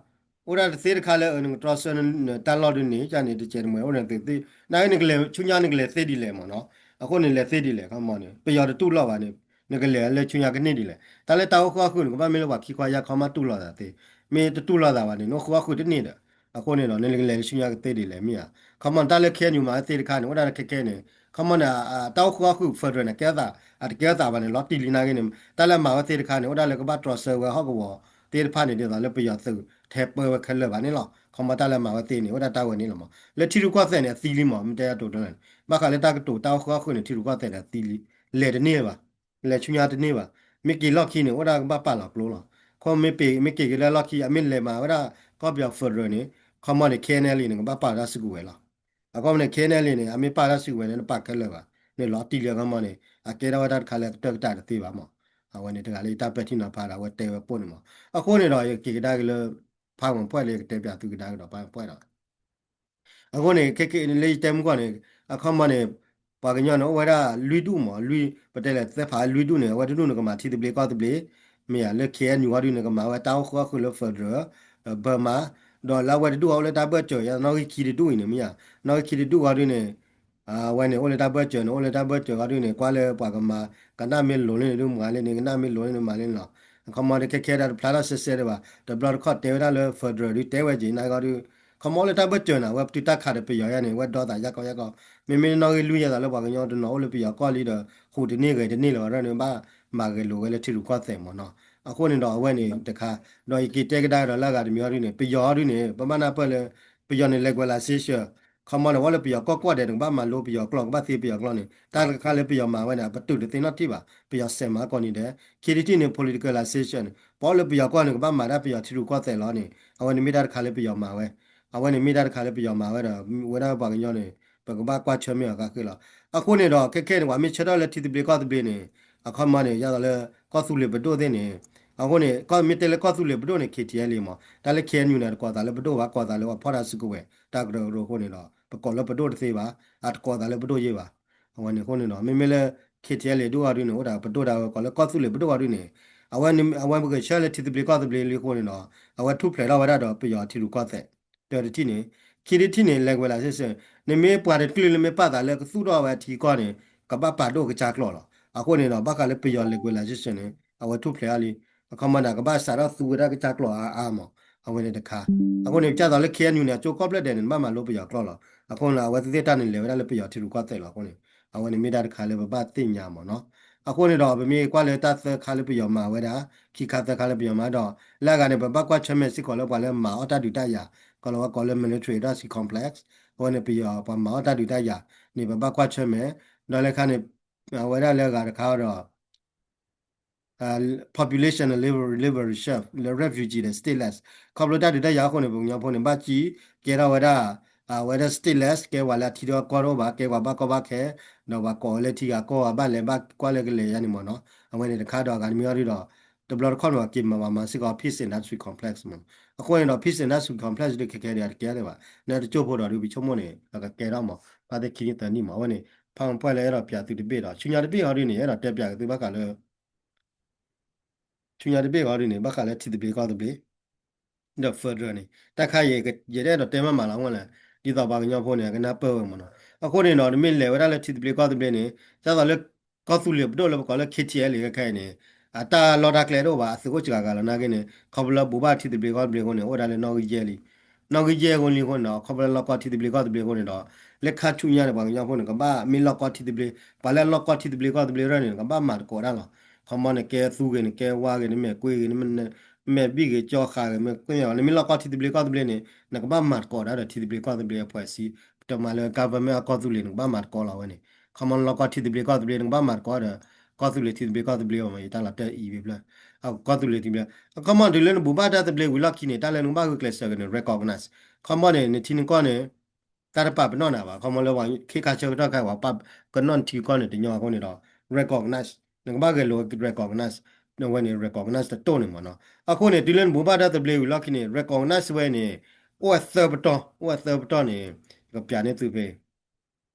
အိၣ်ဒၣ်တသ့တခါလၢ နကတြီဆၢနတၢ်လီၢ်ဒုးန့ၣ် ကန့ၣ်တကဲးတမှဲၤ အိၣ်န့ၣ်သုးသ့ နာ်က့နကလဲၤ ဆူညါနကလဲၤသ့ဒ်လဲၣ်မးနီၤ အဃိန့ၣ်လဲၤသ့ဒ်လဲၣ် အခီမီန့ၣ် ပယီၤတတူၢ်လိာ်ဘၣ်န့ၣ် နကလဲၤလၢဆူညါကန့ၢ်ဒ်လဲၣ် တၢ်လၢတၢ်အိၣ်ဃုာ်အီၣ်ဃုာ်န့ၣ် ကဘၣ်မ့ၢ်လၢပှၤခံခွါယါခီမီတူၢ်လိာ်သးသ့ မ့ၢ်တတူၢ်လိာ်သးဘၣ်န့ၣ် နအိၣ်ဃုာ်အီၣ်ဃုာ်တန့ၢ်ဒီး အဃိန့ၣ်ဒီး နကလဲၤလၢဆူညါကသ့ဒ်လဲၣ်မ့ၢ်ဧါ အခီမီန့ၣ် တၢ်လၢ ခ့ၣ်အဲၣ်ယူၣ် မၤဝဲသ့တခါန့ၣ် အိၣ်ဒၣ်လၢခဲခဲန့ၣ် အခီမီန့ၣ် တၢ်အိၣ်ဃုာ်အီၣ်ဃုာ် federal န့ၣ် ကဲထီၣ်သး အတကဲထီၣ်သးဘၣ်န့ၣ် လီၤတံၢ်လံနာ်က့န့ၣ် တၢ်လၢအမၤဝဲသ့တခါန့ၣ် အိၣ်ဒၣ်လၢကဘၣ်တြီဆၢဝဲဟီၣ်ကဝီၤသ့တဖၣ်န့ၣ် ဒ်သိးလၢပယီၤသုးထဲပၢဝဲခဲလၢာ်ဘၣ်န့ၣ်လီၤ အခီမီတၢ်လၢအမၤဝဲသ့န့ၣ် အိၣ်ဒၣ်တၢ်ဝဲန့ၣ်လီၤမး လၢထံရူၢ်ကီၢ်သဲးန့ၣ် အသံလံမး မ့ၢ်တဲအတိၤတလၢာ်န့ၣ် ဘၣ်ဃးလၢတၢ်ကတိၤတၢ်အိၣ်ဃုာ်အီၣ်ဃုာ်န့ၣ် ထံရူၢ်ကီၢ်သဲးန့ၣ် အသံလံ လဲၤတန့ၢ်ဘၣ် လဲၤဆူညါတန့ၢ်ဘၣ် မ့ၢ်က့ၤလီၢ်ခံန့ၣ် အိၣ်ဒၣ်ကဘၣ်ပာ်လီၤကျိလီၤ ခီမ့ၢ်က့ၤက့ၤလၢလီၢ်ခံ အမ့ၢ်လဲၤမၤဝဲဒၣ် ကီၢ်ပယီၤ federal န့ၣ် ခီမီန့ၣ် ခ့ၣ်အဲၣ်ယူၣ် န့ၣ် ကဘၣ်ပာ်လီၤတၢ်စုကဝဲၤလီၤ အခီမီန့ၣ် ခ့ၣ်အဲၣ်ယူၣ် န့ၣ် အမ့ၢ်ပာ်တၢ်စုကဝဲၤန့ၣ် နပာ်ခဲလၢာ်ဘၣ် န့ၣ်လီၤတံၢ်လံအခီမီန့ၣ် အကဲထီၣ်ဝဲတၢ်တခါလၢကတၢၢ်ကတၢၢ်တသ့ဘၣ်မး အဝဲန့ၣ်တဂၤလၢယတၢ်ပဲာ်ထံနီၤဖးဒီး အဝဲတဲဝဲပိၢ်န့ၣ်မး အဃိန့ၣ်ဒီး ယက့ၤကဒါက့ၤလၢ ဖးဝဲပှဲၢ်လၢယကတဲပၠးသုကဒါက့ၤဒီးဖးဝဲပှဲၢ်ဒီး အဃိန့ၣ် ခဲက့ၤလၢယတဲမုၢ်ကီၢ်န့ၣ် အခီမီန့ၣ် ပှၤကညီန့ၣ် အိၣ်ဝဲဒၣ်လွံၢ်ဒူၣ်မး လွံၢ် ပတဲလဲၤသဲဖးလွံၢ်ဒူၣ်န့ၣ် အဝဲတဒူၣ်န့ၣ် ကမၤထံသဘျ့ကီၢ်သဘျ့ မ့ၢ်ဧါ လၢ ခ့ၣ်အဲၣ်ယူၣ် အီၤဒုးန့ၣ် ကမၤဝဲတၢ်အိၣ်ဃုာ်အီၣ်ဃုာ်လၢ federal ဘၢမး ဒီးလၢအဝဲတဒူၣ်အအိၣ်လၢတၢ်ဘၢၣ်စၢၤ ယနီၣ်ဂံၢ်ခံတဒူၣ်အံၤန့ၣ် မ့ၢ်ဧါ နီၣ်ဂံၢ်ခံတဒူၣ်အီၤဒုးန့ၣ် အဝဲန့ၣ် အိၣ်လၢတၢ်ဘၢၣ်စၢၤန့ၣ် အိၣ်လၢတၢ်ဘၢၣ်စၢၤအီၤဒုးန့ၣ် ကွၢ်လၢပှၤကမၤ ကနၣ်မ့ၢ်လိၤလၢန့ၣ်ဒုးမၤလၢန့ၣ် ကနၣ်မ့ၢ်လိၤလၢန့ၣ်မၤလၢန့ၣ်လီၤ အခီမီဒုးခဲခဲဒၣ်တဖျါထီၣ်စဲစဲဒံးဘၣ် တဘျီတခီၣ်တဲဝဲဒၣ်လၢ federal ဒုးတဲဝဲက့ၤနာ်က့ၤဒုး ခီမီအိၣ်လၢတၢ်ဘၢၣ်စၢၤန့ၣ် အဝဲပတုာ်တၢ်ခးဒီးပယီၤယါန့ၣ် အဝဲဒီသးယါကီယါကီ မ့မ့ၢ်နီၣ်ဂံၢ်လွံၢ်ယါသးလၢ ပှၤကညီတနီၤအိၣ်လၢပယီၤကီၢ်လံဒီး ဟူးတန့ၢ်ဂဲၤတန့ၢ်လၢၤဘၣ်န့ၣ် ဘၣ်မၤဂဲၤလိာ်ဝဲလၢထံရူၢ်ကီၢ်သဲးမးနီၤ အဃိန့ၣ်ဒီးအဝဲန့ၣ်တခါ, ဒီးယက့ၤတဲကဒါဒီးလၢအဂၤတမံၤအီၤဒ်န့ၣ် ပယီၤအီၤဒ်န့ၣ် ပဘၣ်နၢ်ပၢၢ်လၢ ပယီၤန့ၣ် လၢ globalization ခီမီန့ၣ် ဝဲလၢပယီၤကီၢ်ကီၢ်ဒဲးန့ၣ် ကဘၣ်မၤလိပယီၤကျိာ် ကဘၣ်သ့ပယီၤကျိာ်န့ၣ် တၢ်တခါလၢပယီၤမၤဝဲန့ၣ် ပတုာ်တသ့နီတထံၣ်ဘၣ်, ပယီၤစဲးမၤကီၢ်န့ၣ်ဒဲး, ခံထံၣ်တထံၣ်န့ၣ် politicalization ပှၤလၢပယီၤကီၢ်န့ၣ် ကဘၣ်မၤဒၣ်ပယီၤထံရူၢ်ကီၢ်သဲးလီၤန့ၣ် အဝဲန့ၣ်မ့ၢ်တၢ်တခါလၢပယီၤမၤဝဲ, အဝဲန့ၣ်မ့ၢ်တၢ်တခါလၢပယီၤမၤဝဲဒီး ဝဲဒၣ်ပှၤကညီန့ၣ် ပကဘၣ်ကွၢ်ဆၢၣ်မဲာ်အီၤဃၣ်ဃၣ်လီၤ. အဃိန့ၣ်ဒီး ခဲခဲန့ၣ် ပှၤမ့ၢ်ဆၢထၢၣ်လၢထံသဘျ့ကီၢ်သဘျ့န့ၣ် အခီမီန့ၣ် ယသးလၢကီၢ်သူလ့ၤပဒိၣ်သ့ၣ်န့ၣ်, အဃိန့ၣ် ကီၢ်မ့ၢ်တဲလၢကီၢ်သူလ့ၤပဒိၣ်န့ၣ် KTLA မး, တၢ်လၢ KNU န့ၣ် တကိးသးလၢပဒိၣ်ဘၣ်, ကိးသးလၢပှၤဖီၣ်တၢ်စုကဝဲၤ တၢ်ကရၢကရိအဃိန့ၣ်ဒီး ပကိးလၢပဒိၣ်တသ့ဘၣ်, အတကိးသးလၢပဒိၣ်ယဲဘၣ်. အဝဲန့ၣ်အဃိန့ၣ်ဒီး မ့မ့ၢ်လၢ KTLA ဒိၣ်အီၤဒ်န့ၣ် အိၣ်ဒၣ်ပဒိၣ်ဒၣ်ဝဲ ကိးလၢကီၢ်သူလ့ၤပဒိၣ်အီၤဒ်န့ၣ်, အဝဲ အဝဲပဂဲၤဆၢလၢထံသဘျ့ကီၢ်သဘျ့လံအဃိန့ၣ်ဒီး အဝဲထူၣ်ဖျဲးထီၣ်ဝဲဒၣ်ဒီးပယီၤထံရူၢ်ကီၢ်သဲး တၢတထံၣ်န့ၣ်, ခံထံၣ်တထံၣ်န့ၣ် legalization န့ၣ်မ့ၢ်ပှၤတကလုာ်လၢမ့ၢ်ပာ်သးလၢကသူၣ်ထီၣ်ဝဲအထံကီၢ်န့ၣ် ကဘၣ်ပာ်ဒိၣ်ကစၢ်ကျိာ်လီၤ. အဃိန့ၣ်ဒီး ဘၣ်ဃးလၢပယီၤ legalization န့ၣ် အဝဲထူၣ်ဖျဲးအါလံ, အခီမီန့ၣ် ကဘၣ်စးထီၣ်သူဝဲဒၣ်ကစၢ်ကျိာ်အါအါမး, အဝဲန့ၣ်တခါ. အဃိန့ၣ် ပသးလၢ KNU န့ၣ် အကၠိကီၢ်ဖျၢၣ်ဒဲးန့ၣ် ဘၣ်မၤလိပယီၤကျိာ်လီၤ. အဃိန့ၣ် အဝဲသ့ၣ်တၢ်န့ၣ်လဲၤဝဲဒၣ်လၢပယီၤထံရူၢ်ကီၢ်သဲးလီၤအဃိန့ၣ် အဝဲန့ၣ်မ့ၢ်တၢ်တခါလၢပဘၣ်သ့ၣ်ညါမးနီၤ. အဃိန့ၣ်ဒီး ပမ့ၢ်ကွၢ်လၢတၢ်သၢခါလၢပယီၤမၤဝဲဒၣ်, ခံခါသၢခါလၢပယီၤမၤဒီး လၢအဂၤန့ၣ် ပဘၣ်ကွၢ်ဆၢၣ်မဲာ်စ့ၢ်ကီးလၢပှၤလၢမၤအီၣ်တၢ်ဒုးတၢ်ယၤ, ကီလီၤဝဲကိးလၢ military industry complex, အဝဲန့ၣ်ပယီၤပှၤမၤအီၣ်တၢ်ဒုးတၢ်ယၤန့ၣ် ပဘၣ်ကွၢ်ဆၢၣ်မဲာ်, ဒီးလၢခါန့ၣ် အဝဲဒၣ်လၢအဂၤတခါဒီး population လၢ refugee ဒီး stateless ခီဖျိတၢ်ဒုးတၢ်ယၤအဃိန့ၣ် ပှၤကညီဖိန့ၣ် ဘၣ်ကံကဲထီၣ်ဝဲဒၣ်, အဝဲဒၣ် stateless ကဲပှၤလၢအထံဒီးကီၢ်တအိၣ်ဘၣ်, ကဲပှၤဘၣ်ကီဘၣ်ခဲ, ဒီးပှၤကိးဝဲလၢထံဂၤကီၢ်ဂၤ ဘၣ်လဲၤဘၣ်ကွၢ်လၢကလဲၤယါန့ၣ်မးနီၤ. အဝဲန့ၣ်တခါဒီးအဂၤတမံၤအီၤဒ်ဒီး တဘျီတခီၣ်န့ၣ် ပှၤက့ၤမၤမၤစ့ၢ်ကီး peace industry complex မးနီၤ. အဃိန့ၣ်ဒီး peace industry complex ဒုးခဲခဲဒံးတကဲဒံးဘၣ်, နတကၠိၢ်ဖိဒီးဒုးပဆိကမိၣ်န့ၣ် အကကဲထီၣ်မး, ဘၣ်သ့ၣ်ခံနံၣ်သၢနံၣ်မး, အဝဲန့ၣ် ဖးပှဲၢ်လၢအဲၣ်ဒိးပၠးသုတဘ့ၣ်ဒီး ဆူညါတဘ့ၣ်အီၤဒ်န့ၣ် အဲၣ်ဒိးတဲပၠးက့ၤသုဘၣ်ဃးလၢ ဆူညါတဘ့ၣ်အီၤဒ်န့ၣ် ဘၣ်ဃးလၢထံသဘျ့ကီၢ်သဘျ့ ဒီး federal န့ၣ် တၢ်ခါအံၤ ယအဲၣ်ဒိးတဲမးမးလီၤအဝဲလဲၣ်, ဒ်သိးပှၤကညီဖိန့ၣ် အကနၢ်ပၢၢ်ဝဲမးနီၤ. အဃိန့ၣ်ဒီး နမ့ၢ်လဲၤဝဲဒၣ်လၢထံသဘျ့ကီၢ်သဘျ့န့ၣ် ဒ်သိးလၢ ကီၢ်သူလ့ၤပဒိၣ်လၢပကိးလၢ KTLA ခဲခဲအံၤန့ၣ် အတၢ်လီၢ်တၢ်ကျဲတအိၣ်ဘၣ်, အသုးအိၣ်စှၤဂၤလီၤ. နာ်က့န့ၣ် ခီဖျိလၢဘူးဘၣ်ထံသဘျ့ကီၢ်သဘျ့အဃိန့ၣ် အိၣ်ဝဲဒၣ်လၢနီၣ်ဂံၢ်ယဲၢ်လံ. နီၣ်ဂံၢ်ယဲၢ်အဃိလံအဃိန့ၣ်ဒီး ခီဖျိလၢလီၢ်ကီၢ်ထံသဘျ့ကီၢ်သဘျ့အဃိန့ၣ်ဒီး လၢခါဆူညါန့ၣ် ပှၤကညီဖိန့ၣ် ကဘၣ်မ့ၢ်လီၢ်ကီၢ်ထံသဘျ့, ပှၤလၢအလီၢ်ကီၢ်ထံသဘျ့ကီၢ်သဘျ့ရၢၢ်န့ၣ် ကဘၣ်မၤသကိးဒၣ်လီၤ. ခီမီန့ၣ် ကဲသူဂ့ၤန့ၣ် ကဲဝါဂ့ၤန့ၣ် မဲာ်ကွ့ဂ့ၤန့ၣ် မဲာ်ဘံၣ်ဂ့ၤ ကၠီဃာ်ဂ့ၤ မ့ၢ်ကွ့မ့ၢ်အီၤ နမ့ၢ်လီၢ်ကီၢ်ထံသဘျ့ကီၢ်သဘျ့န့ၣ် နကဘၣ်မၤသကိးဒၣ်ဒီးထံသဘျ့ကီၢ်သဘျ့အဖွဲ့အစည်း, ပတမၤလၢ government အကီၢ်သူလ့ၤ နကဘၣ်မၤသကိးလီၤဝဲန့ၣ်. ခီမီလၢလီၢ်ကီၢ်ထံသဘျ့ကီၢ်သဘျ့ နကဘၣ်မၤသကိးဒီး ကီၢ်သူလ့ၤထံသဘျ့ကီၢ်သဘျ့အီၤမး ယတၢ်လီၤတဲာ်အံၤဝံၤဖျၢၣ်, ကီၢ်သူလ့ၤထံသဘျ့. အခီမီ တုၤလၢနဘူးဘၣ်တၢ်သဘျ့ဝံၤလီၢ်ခံန့ၣ် တၢ်လၢနကဘၣ်ဂုာ်ကျဲးစၢးက့ၤန့ၣ် recognize. ခီမီန့ၣ် နထံနကီၢ်န့ၣ် တၢ်တပာ်ပနီၣ်နၤဘၣ်. ခီမီလၢပှၤခ့ခါဆၢကတီၢ်ခါ ပှၤပာ်ပနီၣ်နထံကီၢ်န့ၣ် တညီအဃိန့ၣ်ဒီး recognize, နကဘၣ်ဂဲၤလိာ် recognize, အဝဲန့ၣ် recognize တတိၢ်န့ၣ်မးနီၤ. အဃိန့ၣ် တုၤလၢနဘူးဘၣ်တၢ်သဘျ့ဝံၤလီၢ်ခံန့ၣ် recognize ဝဲန့ၣ် အိၣ်ဝဲသၢပတီၢ်, အိၣ်ဝဲသၢပတီၢ်န့ၣ် ယကပျးန့ၢ်သုဖဲ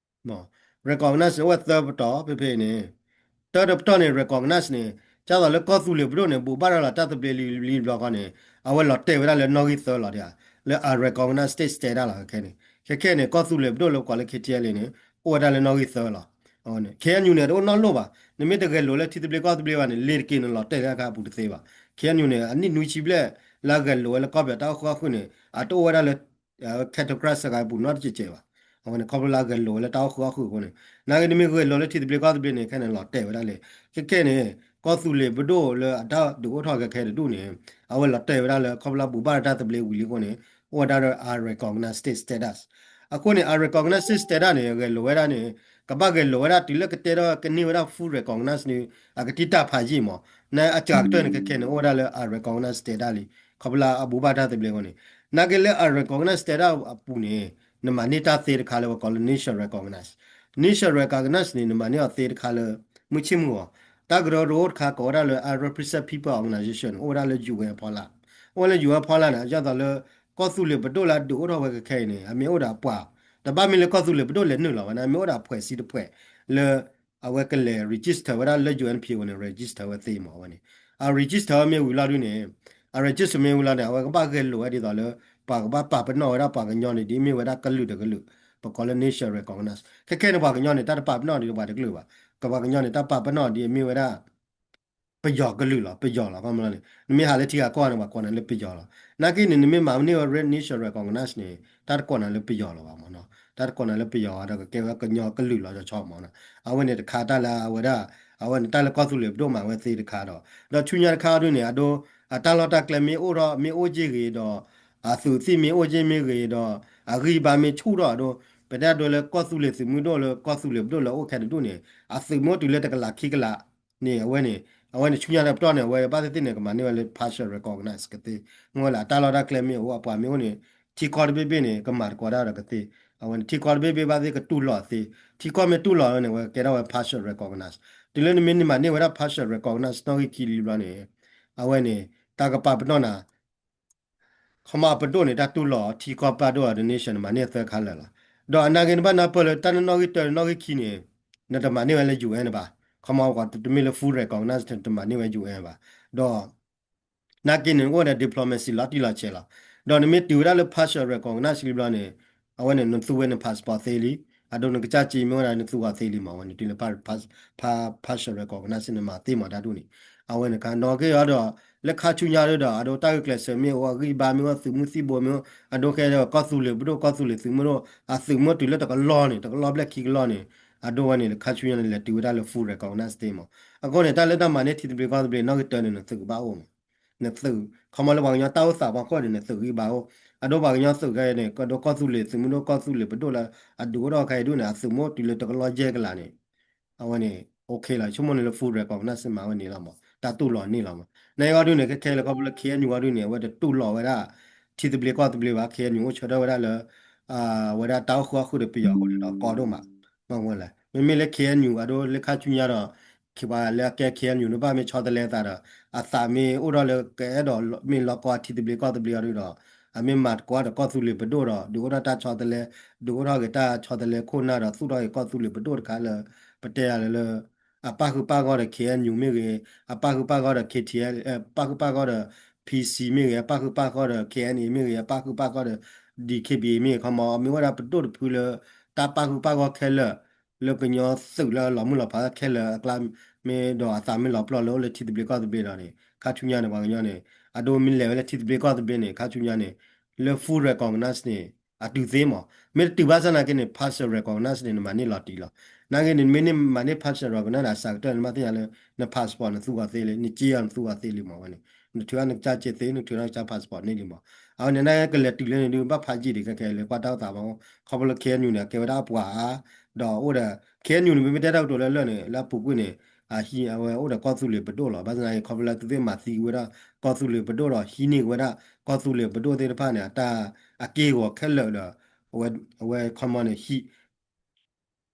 recognize အိၣ်ဝဲသၢပတီၢ်ဖဲဖဲန့ၣ်, တၢတပတီၢ်န့ၣ် recognize န့ၣ် ဒ်သိးလၢကီၢ်သူလ့ၤပဒိၣ်န့ၣ် ဘူးဘၣ်တၢ်လီၤတၢ်သဘျ့လံလံတဘျီဃီန့ၣ် အဝဲလီၤတဲာ်ဝဲဒၣ်လၢနီၣ်ဂံၢ်သၢလီၤဒၣ်, လၢ unrecognized state status လီၤခဲခဲန့ၣ်. ခဲခဲန့ၣ် ကီၢ်သူလ့ၤပဒိၣ်လၢပကိးလၢ KTLA န့ၣ် အိၣ်ဝဲဒၣ်လၢနီၣ်ဂံၢ်သၢလီၤ. အဝဲန့ၣ် KNU န့ၣ် တအိၣ်နီတလီၢ်ဘၣ်. နမ့ၢ်တဂဲၤလိာ်လၢထံသဘျ့ကီၢ်သဘျ့ဘၣ်န့ၣ် လ့ၤတက့ၤန့ၣ် လီၤတဲာ်လၢအခါအပူၤတသ့ဘၣ်. KNU န့ၣ် အနံၣ်နွံဆံဘျဲၣ် လၢအဂဲၤလိာ်ဝဲလၢကီၢ်ပယီၤတၢ်အိၣ်ဃုာ်အီၣ်ဃုာ်န့ၣ် အတအိၣ်ဝဲဒၣ်လၢ category စဂၤအပူၤနီတစဲးစဲးဘၣ်. အဝဲန့ၣ် ခီဖျိလၢအဂဲၤလိာ်ဝဲလၢတၢ်အိၣ်ဃုာ်အီၣ်ဃုာ်အဃိန့ၣ် နာ်က့နမ့ၢ်ဂဲၤလိာ်လၢထံသဘျ့ကီၢ်သဘျ့န့ၣ် ခဲန့ၣ်လီၤတဲာ်ဝဲဒၣ်လံ. ခဲခဲန့ၣ် ကီၢ်သူလ့ၤပဒိၣ်လၢအတၢ်ဒုးအိၣ်ထီၣ်ခဲခဲတဒူၣ်န့ၣ် အဝဲလီၤတဲာ်ဝဲဒၣ်လၢ ခီဖျိလၢဘူးဘၣ်တၢ်သဘျ့ဝံၤလံအဃိန့ၣ် အိၣ်ဝဲဒၣ်ဒီး unrecognized state status. အဃိန့ၣ် unrecognized state status န့ၣ် ဂဲၤလိာ်ဝဲဒၣ်န့ၣ် ကဘၣ်ဂဲၤလိာ်ဝဲဒၣ်တုၤလၢကတဲထီၣ်ကန့ၢ်ဝဲဒၣ် full recognize န့ၣ် အကတံၢ်တၢ်ဖးယံာ်မး. နာ်က့အစှၤကတၢၢ်န့ၣ် ခဲခဲန့ၣ် အိၣ်ဝဲဒၣ်လၢ unrecognized status လံ. ခီဖျိလၢအဘူးဘၣ်တၢ်သဘျ့အဃိန့ၣ် နာ်က့လၢ unrecognized status အပူၤန့ၣ် နမၤန့ၢ်တၢ်သ့တခါလၢပကိးလၢ national recognize. National recognize န့ၣ် နမၤန့ၢ်အီၤသ့တခါလၢ မုၢ်ဆ့ၣ်မုၢ်ဂီၤ တၢ်ကရၢကရိအိၣ်တခါကိးဝဲဒၣ်လၢ Unrepresented People Organization အိၣ်ဝဲဒၣ်လၢ ယူၣ်အ့ၣ် အဖီလာ်. အိၣ်ဝဲလၢ ယူၣ်အ့ၣ် အဖီလာ်န့ၣ် ဒ်သိးလၢ ကီၢ်သူလ့ၤပဒိၣ်လၢအဒုးအိၣ်ထီၣ်ဝဲခဲခဲအံၤန့ၣ် အမ့ၢ်အိၣ်ဒီးအပှၤ တဘၣ်မ့ၢ်လၢကီၢ်သူလ့ၤပဒိၣ်လဲၤနုာ်လီၤဝဲန့ၣ် အမ့ၢ်အိၣ်ဒီးအဖွဲ့အစည်းတဖွဲ့ လၢ အဝဲကလဲၤ register ဝဲဒၣ်လၢ ယူၣ်အ့ၣ် အဖီလာ်န့ၣ် register ဝဲသ့မးဝဲန့ၣ်. အ register မ့ၢ်ဝံၤလီၤဒုန့ၣ် အ register မ့ၢ်ဝံၤလီၤန့ၣ် အဝဲကဘၣ်ဂဲၤလိာ်ဝဲဒ်သိးလၢ ပှၤကဘၣ်ပာ်ပနီၣ်ဝဲဒၣ်ပှၤကညီန့ၣ် ဒ်မ့ၢ်ဝဲဒၣ်ကလုာ်တကလုာ် ပကိးလၢ national recognize. ခဲခဲန့ၣ် ပှၤကညီန့ၣ် တၢ်တပာ်ပနီၣ်ဒ်ပှၤတကလုာ်ဘၣ်. ကပှၤကညီန့ၣ် တၢ်ပာ်ပနီၣ်ဒ်အမ့ၢ်ဝဲဒၣ် ပယီၤကလုာ်လီၤ, ပယီၤလီၤ. ခီမီန့ၣ် နမ့ၢ်ဟးလၢထံဂၤကီၢ်ဂၤန့ၣ် ပှၤကိးနၤလၢပယီၤလီၤ. နာ်က့န့ၣ် နမ့ၢ်မၤန့ၢ်ဝဲ national recognize န့ၣ် တၢ်တကိးနၤလၢပယီၤလီၤဘၣ်မးနီၤ. တၢ်တကိးနၤလၢပယီၤဒီး ကကဲဝဲကညီကလုာ်လီၤဆီဆီမးနီၤ. အဝဲန့ၣ်တခါတၢ်လၢအဝဲဒၣ် အဝဲန့ၣ်တၢ်လၢကီၢ်သူလ့ၤပဒိၣ်မၤဝဲသ့တခါဒီး ဒီးဆူညါတခါအီၤဒုန့ၣ် အဒိ အတၢ်လီၢ်တၢ်ကျဲမ့ၢ်အိၣ်ထီၣ်မ့ၢ်အိၣ်က့ၢ်ဂ့ၤဒီး အသုးသံၣ်မ့ၢ်အိၣ်က့ၢ်မ့ၢ်ဂ့ၤဒီး အဂံၢ်ဘါမ့ၢ်ဆူၣ်ထီၣ်အဒိ ပတဲဒိလၢကီၢ်သူလ့ၤသုးမုၢ်ဒိၣ်လၢကီၢ်သူလ့ၤပဒိၣ်လၢအိၣ်ခဲတဒူၣ်န့ၣ် အသုးမ့ၢ်အိၣ်တုၤလၢတကလးခံကလးန့ၣ် အဝဲန့ၣ် အဝဲန့ၣ်ဆူညါတပတီၢ်န့ၣ် အဝဲဘၣ်သ့ၣ်သ့ၣ်န့ၣ် ကမၤန့ၢ်ဝဲလၢ partial recognize ကသ့ မ့ၢ်ဝဲလၢအတၢ်လီၢ်တၢ်ကျဲမ့ၢ်အိၣ်အပှၤမ့ၢ်အိၣ်န့ၣ် ထံကီၢ်တဘ့ၣ်ဘ့ၣ်န့ၣ် ကမၤသကိးတၢ်ဒီးကသ့ အဝဲန့ၣ် ထံကီၢ်တဘ့ၣ်ဘ့ၣ်ဘၣ်သ့ၣ်ကတူၢ်လိာ်သ့ ထံကီၢ်မ့ၢ်တူၢ်လိာ်ဝဲန့ၣ် အဝဲကဲထီၣ်ဝဲ partial recognize တုၤလၢနမ့ၢ်မၤန့ၢ်ဝဲဒၣ် partial recognize နီၣ်ဂံၢ်ခံလံဘျီန့ၣ် အဝဲန့ၣ် တၢ်ကပာ်ပနီၣ်နၤ ခီမီပဒိၣ်န့ၣ် တၢ်တူၢ်လိာ်ထံကီၢ်ပာ်ဒိၣ်အီၤဒီး nation နမၤန့ၢ်အသၢခါလၢာ်လီၤ. ဒီးအနာ်က့နဘၣ်နၢ်ပၢၢ်လၢတၢ်နီၣ်ဂံၢ်တၢ နီၣ်ဂံၢ်ခံန့ၣ် နတမၤန့ၢ်ဝဲလၢ ယူၣ်အဲၣ် ဘၣ်. ခီမီတမ့ၢ်လၢ full recognize တမၤန့ၢ်ဝဲ ယူၣ်အဲၣ် ဘၣ်. ဒီး နာ်က့န့ၣ်အိၣ်ဝဲဒၣ် diplomacy လီၤတံၢ်လီၤဆဲးလီၤ. ဒီးနမ့ၢ်တုၤဝဲဒၣ်လၢ partial recognize လံဘျီန့ၣ် အဝဲန့ၣ် နသူဝဲန passport သ့လံ. အဒိနကစၢ်စ့မ့ၢ်ဝဲဒၣ်နသူအီၤသ့လံမး အဝဲန့ၣ်တုၤလၢ partial recognize န့ၣ်မၤသ့မးတၢ်ဒ်န့ၣ် အဝဲန့ၣ်ခါနီၣ်က့ၢ်အီၤဒီး လၢခါဆူညါဒီး အဒိတၢ်ဂုာ်ကျဲးစၢးမ့ၢ်အိၣ် အဂံၢ်ဘါမ့ၢ်အိၣ် သုးမုၢ်သံၣ်ဘိမ့ၢ်အိၣ် အဒိခဲဒီး ကီၢ်သူလ့ၤပဒိၣ် ကီၢ်သူလ့ၤသုးမုၢ်ဒိၣ် အသုးမ့ၢ်အိၣ်တုၤလၢတကလီၢ်န့ၣ် တကလီၢ်ဘျဲၣ်ခံကလီၢ်န့ၣ် အဒိဝဲန့ၣ် လၢခါဆူညါန့ၣ် လဲၤတုၤဝဲဒၣ်လၢ full recognize သ့မး. အဃိန့ၣ် တၢ်လၢတၢ်မၤန့ၢ်ထံသဘျ့ကီၢ်သဘျ့ နီၣ်ဂံၢ်တၢန့ၣ် နသုးကဘၣ်အိၣ်မး နသုး ခီမီလၢပှၤကညီတၢ်အိၣ်သးဖီခိၣ်န့ၣ် နသုးဂံၢ်ဘါအိၣ် အဒိပှၤကညီသုးခဲအံၤန့ၣ် ကဒိကီၢ်သူလ့ၤသုးမုၢ်ဒိၣ် ကီၢ်သူလ့ၤပဒိၣ်လၢ အဒုးအိၣ်ထီၣ်ခဲအံၤဒ်န့ၣ် အသုးမ့ၢ်အိၣ်တုၤလၢတကလီၢ်ယဲၢ်ကလးန့ၣ် အဝဲန့ၣ် okay လီၤ. ဆိကမိၣ်န့ၣ်လၢ full recognize မၤဝဲန့ၣ်လီၤမး တၢ်တူၢ်လိာ်န့ၣ်လီၤမး. နာ်က့အီၤဒ်န့ၣ် ခဲခဲလၢာ်ခီဖျိလၢ K N U အီၤဒ်န့ၣ် အဝဲတတူၢ်လိာ်ဝဲဒၣ် ထံသဘျ့ကီၢ်သဘျ့ဘၣ် K N U အိၣ်ဆၢထၢၣ်ဝဲဒၣ်လၢ ဝဲဒၣ်တၢ်အိၣ်ဃုာ်အီၣ်ဃုာ်ဒီးပယီၤအဃိန့ၣ်ဒီးကီဒိၣ်မး မ့ၢ်ဝဲလဲၣ် မ့မ့ၢ်လၢ K N U အဒိလၢခါဆူညါဒီး ပှၤလၢအကဲ K N U န့ၣ် ဘၣ်မ့ၢ်ဆီတလဲအသးဒီး အသးမ့ၢ်အိၣ်ထီၣ်လၢကအဲၣ်ဒိးမ့ၢ်လီၤကီထံသဘျ့ကီၢ်သဘျ့အီၤဒ်ဒီး အမ့ၢ်မၤသကိးဒီးကီၢ်သူလ့ၤပဒိၣ်ဒီး ဒုးအိၣ်ထီၣ်တၢ်ဆီတလဲ ဒုးအိၣ်ထီၣ်က့ၤတၢ်ဆီတလဲခိၣ်နၢ်ဒီး သူၣ်ထီၣ်က့ၤကီၢ်သူလ့ၤပဒိၣ်တခါလၢ ပတဲယၤလၢလၢ အပၣ်ဃုာ်ပၣ်ဂီၢ်ဒီး K N U မ့ၢ်ဂ့ၤ, အပၣ်ဃုာ်ပၣ်ဂီၢ်ဒီး K T L, ပၣ်ဃုာ်ပၣ်ဂီၢ်ဒီး P C မ့ၢ်ဂ့ၤ, အပၣ်ဃုာ်ပၣ်ဂီၢ်ဒီး K N A မ့ၢ်ဂ့ၤ, အပၣ်ဃုာ်ပၣ်ဂီၢ်ဒီး D K B A မ့ၢ်ဂ့ၤ ခီမီ မ့ၢ်ဝဲဒၣ်ပဒိၣ်တဖုလၢ တၢ်ပၣ်ဃုာ်ပၣ်ဂီၢ်ခဲလၢာ် လၢကညီသုးလၢလီၤမုၢ်လီၤဖးခဲလၢာ်အကျါ မ့ၢ်ဒီးအသးမ့ၢ်လီၤပျီၢ်လၢအိၣ်လၢထံသဘျ့ကီၢ်သဘျ့ဒီးန့ၣ် ခါဆူညါန့ၣ် ပှၤကညီန့ၣ် အဒိမ့ၢ်လဲၤဝဲလၢထံသဘျ့ကီၢ်သဘျ့န့ၣ် ခါဆူညါန့ၣ် လၢ full recognize န့ၣ် အတုၤသ့မး. မ့ၢ်တတုၤဘၣ်ဆၣ်နာ်က့န့ၣ် partial recognize န့ၣ် နမၤန့ၢ်လီၤတံၢ်လီၤ. နာ်က့န့ၣ် မ့ၢ်န့ၢ်မၤန့ၢ် partial recognize န့ၣ် အစှၤကတၢၢ်န့ၣ် မ့ၢ်သ့ၣ်ညါလၢ န passport နသူအီၤသ့လံ, နစ့အီၤနသူအီၤသ့လံမးဝဲန့ၣ်. နထုးအီၤနကစၢ်စ့သ့, နထုးအီၤနကစၢ် passport န့ၢ်လံမး. အဝဲန့ၣ် နာ်က့ကလဲၤတုၤလၢန့ၣ်ဒုး ဘၣ်ဖးယံာ်ဒံးခဲခဲလၢကွၢ်တၢ်အိၣ်သးမး, ခီဖျိလၢ K N U န့ၣ် အကဲဝဲဒၣ်အပှၤအါ, ဒီးအိၣ်ဒီး K N U န့ၣ် မ့မ့ၢ်တဲတၢ်ကတိၤလၢလၢာ်န့ၣ် လၢအပူၤကွံာ်န့ၣ် အဟံးအဝဲအိၣ်ဒီးကီၢ်သူလ့ၤပဒိၣ်လီၤ. ဘၣ်ဆၣ်သနာ်က့ ခီဖျိလၢသုသ့ၣ်မၤသံဝဲဒၣ် ကီၢ်သူလ့ၤပဒိၣ်ဒီးဟံးန့ၢ်ဝဲဒၣ် ကီၢ်သူလ့ၤပဒိၣ်သ့ၣ်တဖၣ်န့ၣ် အတၢ်အက့ၢ်အဂီၤခဲလၢာ်ဒီး အဝဲ အဝဲခီမီန့ၣ် ဟံး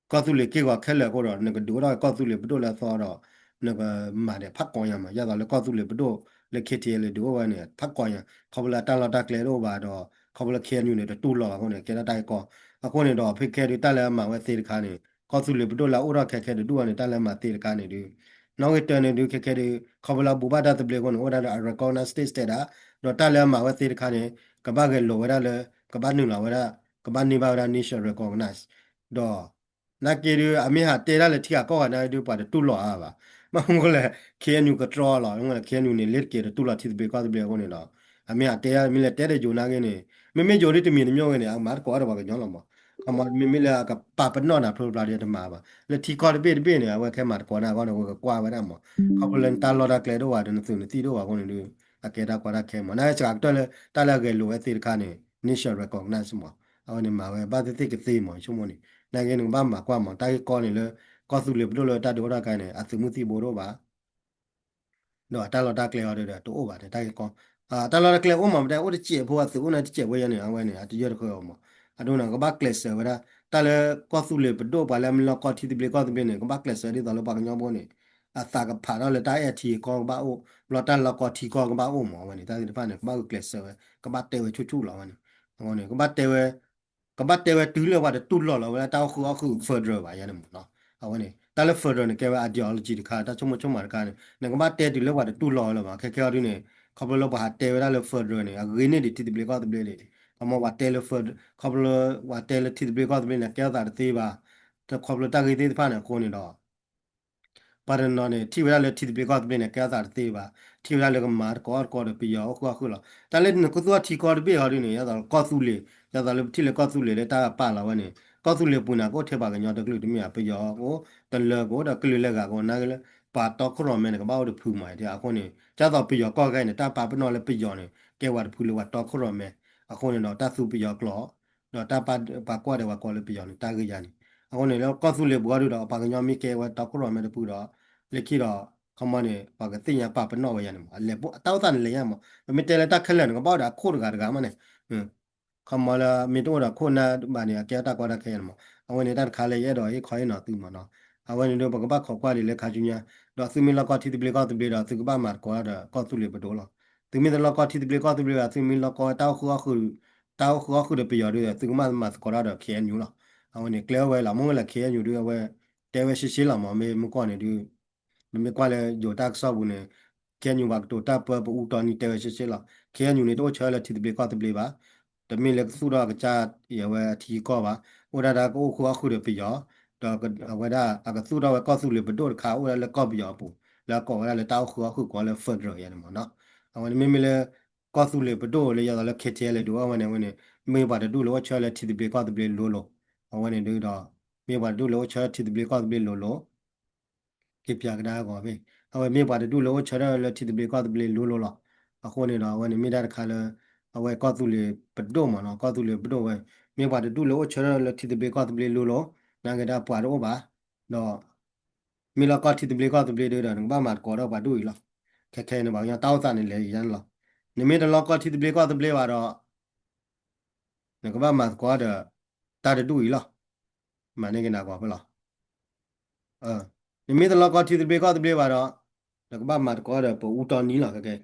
ကီၢ်သူလ့ၤက့ၢ်ဂီၤခဲလၢာ်အဃိဒီး နကဒုးအိၣ်ထီၣ်ကီၢ်သူလ့ၤပဒိၣ်လၢအသီဒီး နကမၤဒီးဖးကီညါမး. ယသးလၢကီၢ်သူလ့ၤပဒိၣ်လၢ K T L ဒုးအိၣ်ဝဲန့ၣ် ဖးကီညါ ခီဖျိလၢအတၢ်လီၢ်တၢ်ကျဲတအိၣ်ဘၣ်ဒီး ခီဖျိလၢ K N U န့ၣ် တတူၢ်လိာ်အဃိန့ၣ် ကဲဒၣ်တၢ်ဂ့ၢ်ကီ. အဃိန့ၣ်ဒီး ဖဲခဲဒုး တၢ်လၢအမၤဝဲသ့တခါန့ၣ် ကီၢ်သူလ့ၤပဒိၣ်လၢအအိၣ်ထီၣ်ခဲခဲတဒူၣ်အီၤန့ၣ် တၢ်လၢအမၤသ့တခါန့ၣ်ဒုး နီၣ်ဂံၢ်တၢန့ၣ်ဒုး ခဲခဲဒုး ခီဖျိလၢအဘူးဘၣ်တၢ်သဘျ့အဃိန့ၣ် အိၣ်ဝဲဒၣ်ဒီး unrecognized state status ဒီးတၢ်လၢအမၤဝဲသ့တခါန့ၣ် ကဘၣ်ဂဲၤလိာ်ဝဲဒၣ်လၢ ကဘၣ်နုာ်လီၤဝဲဒၣ် ကဘၣ်န့ၢ်ဘၣ်ဝဲဒၣ် national recognize ဒီး နာ်က့ဒုး အမ့ၢ်ဟးတဲဒၣ်လၢထံဂၤကီၢ်ဂၤနာ်က့ဒုး ပှၤတတူၢ်လိာ်အါဘၣ်. ဘၣ်မနုၤလဲၣ် K N U ကတြီလီၤ. K N U န့ၣ် လ့တက့ၤတတူၢ်လိာ်ထံသဘျ့ကီၢ်သဘျ့အဃိန့ၣ်ဒီး အမ့ၢ်ဟးတဲဒၣ် မ့ၢ်လဲၤတဲဒီးယိၤနာ်က့န့ၣ် မ့မ့ၢ်ယိၤဒ်တမံၤတမံၤဂ့ၤန့ၣ် အမၤသကိးဒီးပှၤကညီလီၤမး. ခီမီ မ့မ့ၢ်လၢအကပာ်ပနီၣ်နၤဖျိဖျါဒီးတမၤဘၣ်. လၢထံကီၢ်တဘ့ၣ်တဘ့ၣ်န့ၣ် အဝဲခဲမၤသကိးနၤအဂီၢ်န့ၣ် အဝဲကကွၢ်ဝဲဒၣ်မး. ခီဖျိလၢနတၢ်လီၢ်တၢ်ကျဲတအိၣ်ဘၣ်ဒီး နသုးနသံၣ်တအိၣ်ဘၣ်အဃိန့ၣ်ဒုး အကဲတၢ်ကီတၢ်ခဲမး. နာ်က့စှၤကတၢၢ်လၢ တၢ်လၢအဂဲၤလိာ်ဝဲသ့တခါန့ၣ် national recognize မး. အဝဲန့ၣ်မၤဝဲဘၣ်သ့ၣ်သ့ၣ်ကသ့မး ဆိကမိၣ်န့ၣ် နာ်က့န့ၣ် ကဘၣ်မၤကွၢ်မး တၢ်ဂ့ၢ်ကီန့ၣ်လၢ ကီၢ်သူလ့ၤပဒိၣ်လၢတၢ်ဒုးအိၣ်ထီၣ်ခါန့ၣ် အသုးမုၢ်သံၣ်ဘိတအိၣ်ဘၣ် ဒီးအတၢ်လီၢ်တၢ်ကျဲအီၤဒီးတအိၣ်ဘၣ်န့ၣ် တၢ်ဂ့ၢ်ကီ တၢ်လီၢ်တၢ်ကျဲအိၣ်မး ပတဲအိၣ်တစဲးဖိ အသုးအိၣ်န့ၣ်တစဲးဖိယဲန့ၣ် အဝဲန့ၣ် အတယၢၢ်တဃၢအီၤမး. အဒိန့ၣ် ကဘၣ်ကျဲးစၢးဝဲဒၣ် တၢ်လၢကီၢ်သူလ့ၤပဒိၣ် ပှၤလၢအမ့ၢ်လီၤကီထံသဘျ့ကီၢ်သဘျ့န့ၣ် ကဘၣ်ကျဲးစၢးဒ်သိးလၢပှၤကညီဖိန့ၣ် အသးကဖးထီၣ်လၢတၢ်အဲၣ်ထံကီၢ်ကဘၣ်အိၣ် ဘျီတၢ်လီၤကီထံကီၢ်ကဘၣ်အိၣ်မး အဝဲန့ၣ် တၢ်သ့ၣ်တဖၣ်န့ၣ် ကဘၣ်ဂုာ်ကျဲးစၢးဝဲ ကဘၣ်တဲဝဲဆူၣ်ဆူၣ်လီၤဝဲန့ၣ် အဃိန့ၣ် ကဘၣ်တဲဝဲ ကဘၣ်တဲဝဲတုၤလၢပှၤတတူၢ်လိာ်လီၤဝဲဒၣ်တၢ်အိၣ်ဃုာ်အီၣ်ဃုာ် federal ဘၣ်ယဲန့ၣ်မးနီၤ. အဝဲန့ၣ် တၢ်လၢ federal န့ၣ် ကဲဝဲ ideology တခါ တၢ်ဆိကမိၣ်ဆိကမးတခါန့ၣ် နကဘၣ်တဲတုၤလၢပှၤတတူၢ်လိာ်ဝဲလၢၤဘၣ်. ခဲခဲအီၤဒုန့ၣ် ခီဖျိလၢပှၤဟးတဲဝဲဒၣ်လၢ federal န့ၣ် အဂ့ၤန့ၢ်ဒံးထံသဘျ့ကီၢ်သဘျ့န့ၣ် ခီမီပှၤတဲလၢ federal ခီဖျိပှၤတဲလၢထံသဘျ့ကီၢ်သဘျ့န့ၣ် ကဲထီၣ်သးတသ့ဘၣ်. ခီဖျိတၢ်ဂ့ၢ်သ့ၣ်တဖၣ်န့ၣ်အဃိန့ၣ်ဒီး ပှၤတနီၤန့ၣ် ထံၣ်ဝဲဒၣ်လၢထံသဘျ့ကီၢ်သဘျ့န့ၣ် ကဲထီၣ်သးတသ့ဘၣ်. ထံၣ်ဝဲဒၣ်လၢကမၤသကိးသကိးဒီးပယီၤအိၣ်ဃုာ်အီၣ်ဃုာ်လီၤ. တၢ်လၢနကသူၣ်ထံကီၢ်တဘ့ၣ်အီၤဒုန့ၣ် ယသးလၢကီၢ်သူလ့ၤ ယသးလၢပထံၣ်လၢကီၢ်သူလ့ၤလၢတၢ်ပာ်လီၤဝဲန့ၣ် ကီၢ်သူလ့ၤပူၤန့ၣ် ကအိၣ်ထဲပှၤကညီတကလုာ်တမ့ၢ်ဧါ, ပယီၤကအိၣ်တလၢကအိၣ်ဒီးကလုာ်လၢဂၤကအိၣ်နာ်က့လၢ ပှၤတီခိၣ်ရိၣ်မဲန့ၣ် ကဘၣ်အိၣ်တဖုမး အဃိန့ၣ် ဒ်သိးပယီၤကီၢ်ခဲအံၤန့ၣ် တၢ်ပာ်ပနီၣ်လၢပယီၤန့ၣ် ကဲဝဲတဖုလၢပှၤတီခိၣ်ရိၣ်မဲ, အဃိန့ၣ်ဒီးတၢ်သူပယီၤကျိာ် ဒီးတၢ်ပာ်ပှၤကွၢ်ဒီးပှၤကိးလၢပယီၤန့ၣ် တၢ်ဂ့ၢ်ယါန့ၣ်, အဃိန့ၣ်လၢကီၢ်သူလ့ၤပူၤအီၤဒုဒီး ပှၤကညီမ့ၢ်ကဲဝဲတီခိၣ်ရိၣ်မဲတဖုဒီး လၢခံဒီး ခီမီန့ၣ် ပှၤကသ့ၣ်ညါပာ်ပနီၣ်ဝဲယါန့ၣ်မး အလဲၤတၢ်အိၣ်သးန့ၣ်လဲၤယါမး ပမ့ၢ်တဲလၢတၢ်ခဲလၢာ်န့ၣ် ကဘၣ်အိၣ်ဒီးအခိၣ်တဂၤတဂၤမးန့ၣ် ခီမီလၢမ့ၢ်တအိၣ်ဒီးခိၣ်နၢ်ဘၣ်န့ၣ် အကဲတၢ်ကီတၢ်ခဲယါန့ၣ်မး, အဝဲန့ၣ်တၢ်တခါလၢယအဲၣ်ဒိးဟ့ၣ်ခီဟ့ၣ်နီၤသုမးနီၤ, အဝဲန့ၣ်ဒီးပကဘၣ်ခိးကွၢ်ဒ်လၢခါဆူညါ, ဒီးသုမ့ၢ်လီၢ်ကီထံသဘျ့ကီၢ်သဘျ့ဒီး သုကဘၣ်မၤသကိးဒီးကီၢ်သူလ့ၤပဒိၣ်လီၤ, သုမ့ၢ်တလီၢ်ကီထံသဘျ့ကီၢ်သဘျ့ဒီး သုမ့ၢ်လီၢ်ကီဝဲတၢ်အိၣ်ဃုာ်အီၣ်ဃုာ်, တၢ်အိၣ်ဃုာ်အီၣ်ဃုာ်ဒီးပယီၤဒီး သုကဘၣ်မၤသကိးဒီး ခ့ၣ်အဲၣ်ယူၣ်လီၤ, အဝဲန့ၣ်ကျဲအိၣ်ဝဲလီၤ မ့ၢ်ဝဲလၢခ့ၣ်အဲၣ်ယူၣ်ဒီး အဝဲတဲဝဲရှဲရှဲလီၤမး မ့ၢ်မုၢ်ကီၢ်န့ၣ်ဒီး နမ့ၢ်ကွၢ်လၢယိၤတၢ်ကစီၣ်ပူၤန့ၣ် ခ့ၣ်အဲၣ်ယူၣ်ပှၤကတိၤတၢ်ပၢပအူတီနံတဲဝဲရှဲရှဲလီၤ, ခ့ၣ်အဲၣ်ယူၣ်န့ၣ် တအိၣ်ဆၢလၢထံသဘျ့ကီၢ်သဘျ့ဘၣ်, တမ့ၢ်လၢကသူၣ်ထီၣ်ကစၢ်အဝဲအထံကီၢ်ဘၣ်, အိၣ်ဒၣ်ဒၣ်ကအိၣ်ဃုာ်အီၣ်ဃုာ်ဒီးပယီၤ, ဒီးအဝဲဒၣ်အကသူၣ်ထီၣ်ဝဲကီၢ်သူလ့ၤပဒိၣ်တခါ အိၣ်ဒၣ်လၢကီၢ်ပယီၤအပူၤ, လၢအကိးဝဲဒၣ်လၢတၢ်အိၣ်ဃုာ်အီၣ်ဃုာ်ကိးလၢ federal ယါန့ၣ်မးနီၤ, အဝဲန့ၣ်မ့မ့ၢ်လၢ ကီၢ်သူလ့ၤပဒိၣ်လၢယဲသိးလၢ ခ့ၣ်ထံအဲၣ်လ့ၣ် ဒုးအီၣ်ဝဲန့ၣ် အဝဲန့ၣ် မ့ၢ်ပှၤတဒူၣ်လၢအိၣ်ဆၢလၢထံသဘျ့ကီၢ်သဘျ့လိၤလိၤ, အဝဲန့ၣ်ဒီး မ့ၢ်ပှၤတဒူၣ်လၢအိၣ်ဆၢထံသဘျ့ကီၢ်သဘျ့လိၤလိၤ က့ၤပၠးကဒါအဂီၢ်ဖဲ အဝဲမ့ၢ်ပှၤတဒူၣ်လၢအိၣ်ဆၢထၢၣ်လၢထံသဘျ့ကီၢ်သဘျ့လိၤလိၤလီၤ, အဃိန့ၣ်ဒီး အဝဲန့ၣ်မ့ၢ်တၢ်တခါလၢ အဝဲကီၢ်သူလ့ၤပဒိၣ်မးနီၤ ကီၢ်သူလ့ၤပဒိၣ်ဝဲ မ့ၢ်ပှၤတဒူၣ်လၢအိၣ်ဆၢထၢၣ်လၢထံသဘျ့ကီၢ်သဘျ့လိၤလိၤ နာ်က့ဒၣ်ပှၤတအိၣ်ဘၣ်, ဒီး မ့ၢ်လီၢ်ကီထံသဘျ့ကီၢ်သဘျ့ဒီး နကဘၣ်မၤသကိးဒီးပှၤဒူၣ်အံၤလီၤ, ခဲခဲအံၤန့ၣ် ပှၤကညီတၢ်အိၣ်သးန့ၣ်လဲၤယါန့ၣ်လီၤ, နမ့ၢ်တလီၢ်ကီထံသဘျ့ကီၢ်သဘျ့ဘၣ်ဒီး နကဘၣ်မၤသကိးဒီး တၢ်တဒူၣ်အံၤလီၤ, မၤန့ၢ်က့ၤနၤကွၢ်ဖဲလီၤ, နမ့ၢ်တလီၢ်ကီထံသဘျ့ကီၢ်သဘျ့ဘၣ်ဒီး နကဘၣ်မၤသကိးဒီးပအူတီနံလီၤ ခဲခဲ,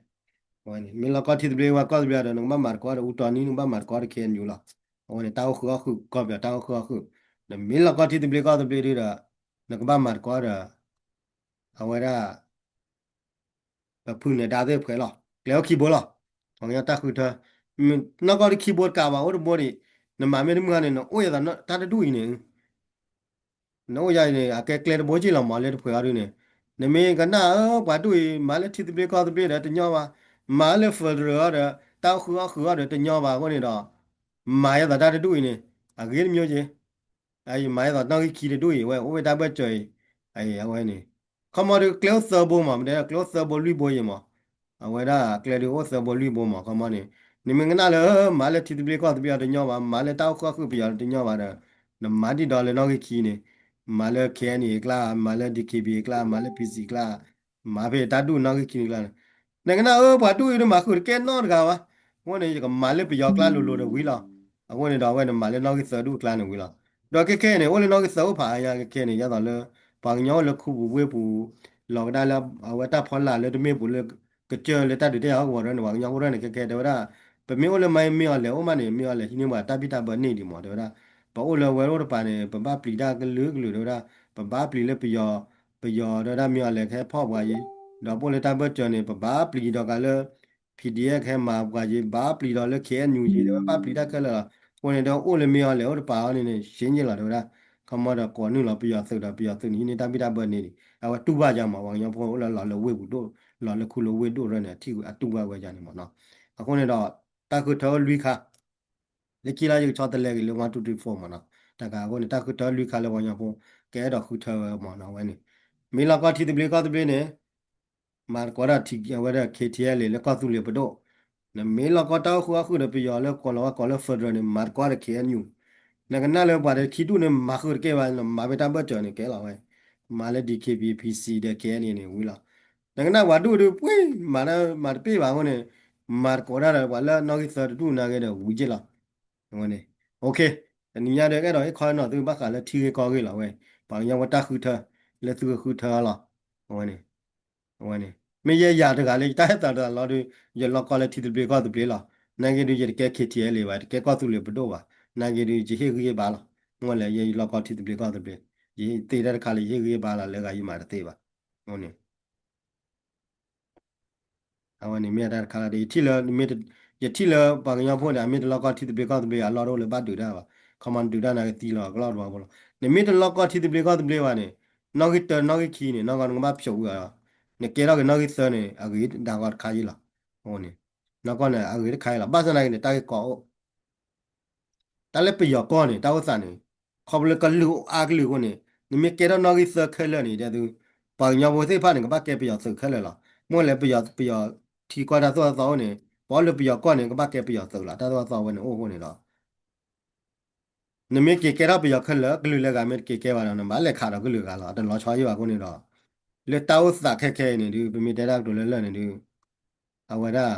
မ့ၢ်လီၢ်ကီထံသဘျ့ဝဲကီၢ်သဘျ့ဒီး နကဘၣ်မၤသကိးဒီးအူတီနံ နကဘၣ်မၤသကိးဒီး ခ့ၣ်အဲၣ်ယူၣ်လီၤ, အဝဲန့ၣ် တၢ်အိၣ်ဃုာ်အီၣ်ဃုာ် ကီၢ်ပယီၤတၢ်အိၣ်ဃုာ်အီၣ်ဃုာ်, နမ့ၢ်လီၢ်ကီထံသဘျ့ကီၢ်သဘျ့ဒီး နကဘၣ်မၤသကိးဒီး အဝဲဒၣ် ပဖုၣ်န့ၢ်ဒါသ့ၣ်ဖှဲးလီၤ, ကျဲအိၣ်ခံဘိလီၤ, ပှၤကညီတၢ်ဃုထၢ, နီၢ်ကီၢ်တခံဘိတကးဘၣ် အိၣ်တဘိန့ၣ်, နမၤမ့ၢ်တမုာ်န့ၣ် နအိၣ်ယသးတၢ်တဒူၣ်အံၤန့ၣ်, နအိၣ်ယၤအံၤန့ၣ် အကဲကျဲတဘိက့ၢ်လီၤမး လၢတဖှဲးအီၤဒုန့ၣ်, နမ့ၢ်ကနၣ်ဧၢ ပှၤဒူၣ်အံၤ မၤလၢထံသဘျ့ကီၢ်သဘျ့ဒီးတညီဘၣ်, မၤလၢ federal အီၤဒီး တၢ်အိၣ်ဃုာ်အီၣ်ဃုာ်အီၤဒီးတညီဘၣ်အဃိန့ၣ်ဒီး, မၤယသးတၢ်တဒူၣ်အံၤန့ၣ်, အဂ့ၢ်တမျိုးက့ၢ် အအံၤမၤယသးနီၣ်ဂံၢ်ခံတဒူၣ်အံၤ အဝဲအိၣ်ဝဲတၢ်ဘၢၣ်စၢၤအံၤ, အအံၤအဝဲန့ၣ်, ခီမီဒုးကျဲအိၣ်သၢဘိမး မ့ၢ်တဲကျဲအိၣ်သၢဘိလွံၢ်ဘိအံၤမး, အဝဲဒၣ်ကျဲဒုးအိၣ်သၢဘိလွံၢ်ဘိမး ခီမီန့ၣ်, နမ့ၢ်ကနၣ်လၢ မၤလၢထံသဘျ့ကီၢ်သဘျ့အီၤတညီဘၣ် မၤလၢတၢ်အိၣ်ဃုာ်အီၣ်ဃုာ်ပယီၤတညီဘၣ်ဒီး, နမၤဒံၣ်ဒီးလၢနီၣ်ဂံၢ်ခံန့ၣ်, မၤလၢ ခ့ၣ်အဲၣ်ယူၣ်အံၤအကျါ မၤလၢ ဒီက့ဘံၣ် အကျါ မၤလၢ ပံၣ်စံၣ် အကျါ မၤဖဲတၢ်ဒူၣ်နီၣ်ဂံၢ်ခံန့ၣ်အကျါန့ၣ်, နကနၣ်ဧၢ ပှၤဒူၣ်အံၤတမၤဃုာ်တကဲနီတဂၤဘၣ်, အဃိန့ၣ် ယကမၤလၢပယီၤအကျါလိၤလိၤဒီးဝံၤလီၤ, အဃိန့ၣ်ဒီးအဝဲန့ၣ် မၤလၢနီၣ်ဂံၢ်သၢဒူၣ်အကျါန့ၣ်ဝံၤလီၤ, ဒီးခဲခဲအံၤန့ၣ် အိၣ်လၢနီၣ်ဂံၢ်သၢအိၣ်ဖးအါညါ ခဲခဲအံၤန့ၣ် ယသးလၢ ပှၤကညီအိၣ်လၢခူပူၤဝ့ၢ်ပူၤ လီၤကဒါလၢ အဝဲတၢ်ဖီလာ်လၢတမ့ၢ်ပူၤလၢ ကစၢၢ်လၢတၢ်ဒုးတၢ်ယၤဟီၣ်ကဝီၤဒီးန့ၣ် ပှၤကညီဖိတၢ်န့ၣ် ခဲခဲတဲဝဲဒၣ်, ပမ့ၢ်အိၣ်လၢမၤမ့ၢ်အီၤလဲၣ် အိၣ်မးန့ၣ် မ့ၢ်အီၤလဲၣ် ဟံးန့ၢ်ပှၤတၢ်ဘံၣ်တၢ်ဘၢန့ၢ်ဒံးမး တဲဝဲဒၣ်, ပအိၣ်လၢဝဲအိၣ်တပၤန့ၣ် ပဘၣ်ပျံၤတၢ်ကလုာ်ကလုာ် တဲဝဲဒၣ်, ပဘၣ်ပျံၤလၢပယီၤ, ပယီၤဒီးဒၣ်မ့ၢ်အီၤလဲၣ် ကဟဲဖီၣ်ပှၤယံၤ, ဒီးပအိၣ်လၢတၢ်ဘၢၣ်စၢၤန့ၣ် ပဘၣ်ပျံၤဒီးကးလၢ PDF ကဟဲမၤပှၤယံၤ ဘၣ်ပျံၤဒီးလၢ ခ့ၣ်အဲၣ်ယူၣ် ယံၤ တဲဝဲ ဘၣ်ပျံၤတၢ်ခဲလၢာ်လီၤ, အဃိန့ၣ်ဒီးအိၣ်လၢမ့ၢ်အီၤလဲၣ် အိၣ်တပၤအီၤန့ၣ်န့ၣ် ရှဲည့ၣ်လီၤ တဲဝဲဒၣ်, ခီမီဒီးကိးနုာ်လီၤပယီၤသုးဒီး ပယီၤသုးန့ၣ် ဟံးန့ၢ်တၢ်ဘံၣ်တၢ်ဘၢန့ၢ်ဒံး အဝဲတူၢ်ဘၣ်ယါမး ပှၤကညီဖိအိၣ်လၢလီၤလၢဝ့ၢ်ပူၤဒိၣ်, လီၤလၢခူလၢဝ့ၢ်ဒိၣ်ရၢန့ၣ် အတူၢ်ဘၣ်ဝဲယါန့ၣ်မးနီၤ, အဃိန့ၣ်ဒီး တၢ်ဃုထၢလွံၢ်ခါ လၢခံလီၤ ယကဆီတလဲက့ၤလၢ one two three four မးနီၤ, တၢ်ကးအဃိန့ၣ် တၢ်ဃုထၢလွံၢ်ခါလၢပှၤကညီဖိ ကအဲၣ်ဒိးဃုထၢဝဲမးနီၤ အဝဲန့ၣ်, မ့ၢ်လီၢ်ကီထံသဘျ့ကီၢ်သဘျ့န့ၣ် မၤသကိးဒီးထံ အဝဲဒၣ် ခ့ၣ်ထံအဲၣ်လ့ၣ် လၢကီၢ်သူလ့ၤပဒိၣ်, နမ့ၢ်လီၢ်ကီတၢ်အိၣ်ဃုာ်အီၣ်ဃုာ်ဒီးပယီၤလၢကိးလီၤဝဲကိးလၢ federal န့ၣ် မၤသကိးဒီး ခ့ၣ်အဲၣ်ယူၣ်, နကနၣ်လၢပှၤတခံဒူၣ်န့ၣ် မၤဃုာ်တကဲဘၣ် နမၤဖဲတၢ်ဘၢၣ်စၢၤန့ၣ် ကဲလီၤဝဲ, မၤလၢ ဒီက့ဘံၣ် PC ဒီး ခ့ၣ်အဲၣ်ယူၣ် န့ၣ်ဝံၤလီၤ, နကနၣ်ပှၤဒူၣ်ဒုးပှ့ၤ မၤတပ့ၢ်ဘၣ်အဃိန့ၣ်, မၤသကိးတၢ်ဒီးပှၤလၢနီၣ်ဂံၢ်သၢတဒူၣ်နာ်က့ဒီးဝံၤက့ၢ်လီၤ, အဝဲန့ၣ်, တနံၤညါဒီး အဲၣ်ဒိးဟ့ၣ်ခီနီၤသုဘၣ်ဃးလၢထံဂ့ၢ်ကီၢ်ဂ့ၢ်လီၤဝဲ, ပှၤကညီဖိတၢ်ဃုထၢ လၢသုကဃုထၢလီၤ, အဝဲန့ၣ်, အဝဲန့ၣ် မ့ၢ်ယဲယၤတဂၤလၢယတၢ်ဟဲသးတလီၤဒုး ယလီၢ်ကီလၢထံသဘျ့ကီၢ်သဘျ့လီၤ, နာ်က့ဒုး ယတကဲ ခ့ၣ်ထံအဲၣ်လ့ၣ် ဘၣ် တကဲကီၢ်သူလ့ၤပဒိၣ်ဘၣ်, နာ်က့ဒုး ယဟ့ၣ်ဂံၢ်ဟ့ၣ်ဘါလီၤ, မ့ၢ်လဲၣ် ယလီၢ်ကီထံသဘျ့ကီၢ်သဘျ့, ယသ့တၢ်တခါလၢယဟ့ၣ်ဂံၢ်ဟ့ၣ်ဘါလီၤ လၢဂၤယမၤတသ့ဘၣ်, အဝဲန့ၣ် အဝဲန့ၣ်မ့ၢ်တၢ်တခါလီၤဒီး ယထံၣ်လၢ ယထံၣ်လၢပှၤကညီဖိန့ၣ် အမ့ၢ်တလီၢ်ကီထံသဘျ့ကီၢ်သဘျ့ အလီၢ်တအိၣ်လၢဘၣ်ဒုးတၢ်ဘၣ်, ခီမီဒုးတၢ်နာ်က့သံလီၤကလီၢ်တဝီဖိလီၤ, နမ့ၢ်တလီၢ်ကီထံသဘျ့ကီၢ်သဘျ့ဘၣ်န့ၣ်, နီၣ်ဂံၢ်တၢ နီၣ်ဂံၢ်ခံန့ၣ် နီၢ်ကီၢ်နကဘၣ်ဖျိးဝံၤအီၤ, နကဲထီၣ်က့ၤနီၣ်ဂံၢ်သၢန့ၣ် အဂ့ၤဒၣ်ဂီၤတခါယ့ၢ်လီၤ, အဃိန့ၣ်, နီၢ်ကီၢ်န့ၣ် အဂ့ၤတခါယ့ၢ်လီၤ, ဘၣ်ဆၣ်နာ်က့န့ၣ် တၢ်ဂ့ၢ်ကီအိၣ် တၢ်လၢပယီၤကီၢ်န့ၣ် တၢ်အိၣ်သးန့ၣ်, ခ ခီဖျိလၢကလုာ်အါကလုာ်အဃိန့ၣ် နမ့ၢ်ကဲထီၣ်နီၣ်ဂံၢ်သၢခဲလၢာ်န့ၣ် ဒ်သိး ပှၤကညီဖိသ့ၣ်တဖၣ်န့ၣ် ကဘၣ်ကဲပယီၤသုးခဲလၢာ်လီၤ. မ့ၢ်လဲၣ်ပယီၤ ပယီၤထံကီၢ်တၢ်သိၣ်တၢ်သီအိၣ်န့ၣ် ပှၤအိၣ်လၢပယီၤကီၢ်န့ၣ် ကဘၣ်ကဲပယီၤသုးလီၤ. တၢ်သိၣ်တၢ်သီဝဲန့ၣ်အိၣ်အဃိန့ၣ်ဒီး နမ့ၢ်က့ၤကဲထီၣ်ပယီၤခဲလၢာ် ကလုာ်လၢဂၤမ့ၢ်တက့ၤကဲဘၣ်ဒီး နဘၣ်လဲၤခးဒီးကလုာ်ဂၤလီၤ. တလီၤဆီယံၣ်ဘၣ်အဃိန့ၣ်ဒီး လၢတၢ်အိၣ်သးခဲခဲအံၤန့ၣ်ဒုး ပမ့ၢ်တဲတၢ်ကတိၤလၢလၢာ်န့ၣ်ဒုး အဝဲဒၣ်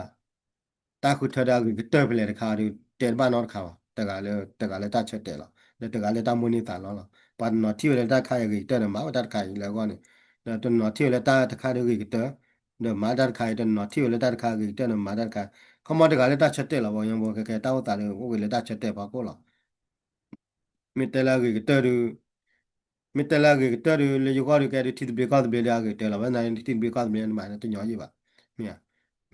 တၢ်ဃုထၢဒီးအဂ့ၤကတၢၢ်ဖဲလဲၣ်တခါဒီး တဲတဘၣ်နီတခါဘၣ်. တဂၤလၢ တဂၤလၢတၢ်ဆၢတဲာ်လီၤ. ဒီးတဂၤလၢတၢ်မိၣ်န့ၢ်သးလီလီၤ. ပှၤတနီၤထံၣ်ဝဲလၢတၢ်တခါအံၤအဂ့ၤကတၢၢ်ဒီးမၤဝဲတၢ်တခါအံၤလၢအဂီၢ်န့ၣ် ဒီးတနီၤထံၣ်ဝဲလၢတၢ်တခါဒီးဂ့ၤကတၢၢ် ဒီးမၤတၢ်တခါအံၤ တနီၤထံၣ်ဝဲလၢတၢ်တခါအံၤအဂ့ၤကတၢၢ်ဒီးမၤတၢ်တခါ ခီမီတဂၤလၢတၢ်ဆၢတဲာ်လီၤ. ပှၤကညီဖိခဲခဲတၢ်အိၣ်သးဒီး အိၣ်ဂ့ၤလၢတၢ်ဆၢတဲာ်ဖီခိၣ်လီၤ. မ့ၢ်တဲလၢအဂ့ၤကတၢၢ်ဒီး မ့ၢ်တဲလၢအဂ့ၤကတၢၢ်ဒီး လၢယဂီၢ်ဒီးကဲဒုး ထံသဘျ့ကီၢ်သဘျ့ဒီးအဂ့ၤကတၢၢ်လီၤ. ဝဲန့ၣ်ထံသဘျ့ကီၢ်သဘျ့န့ၣ် နမၤန့ၣ်တညီယံၣ်ဘၣ်. မ့ၢ်ဧါ.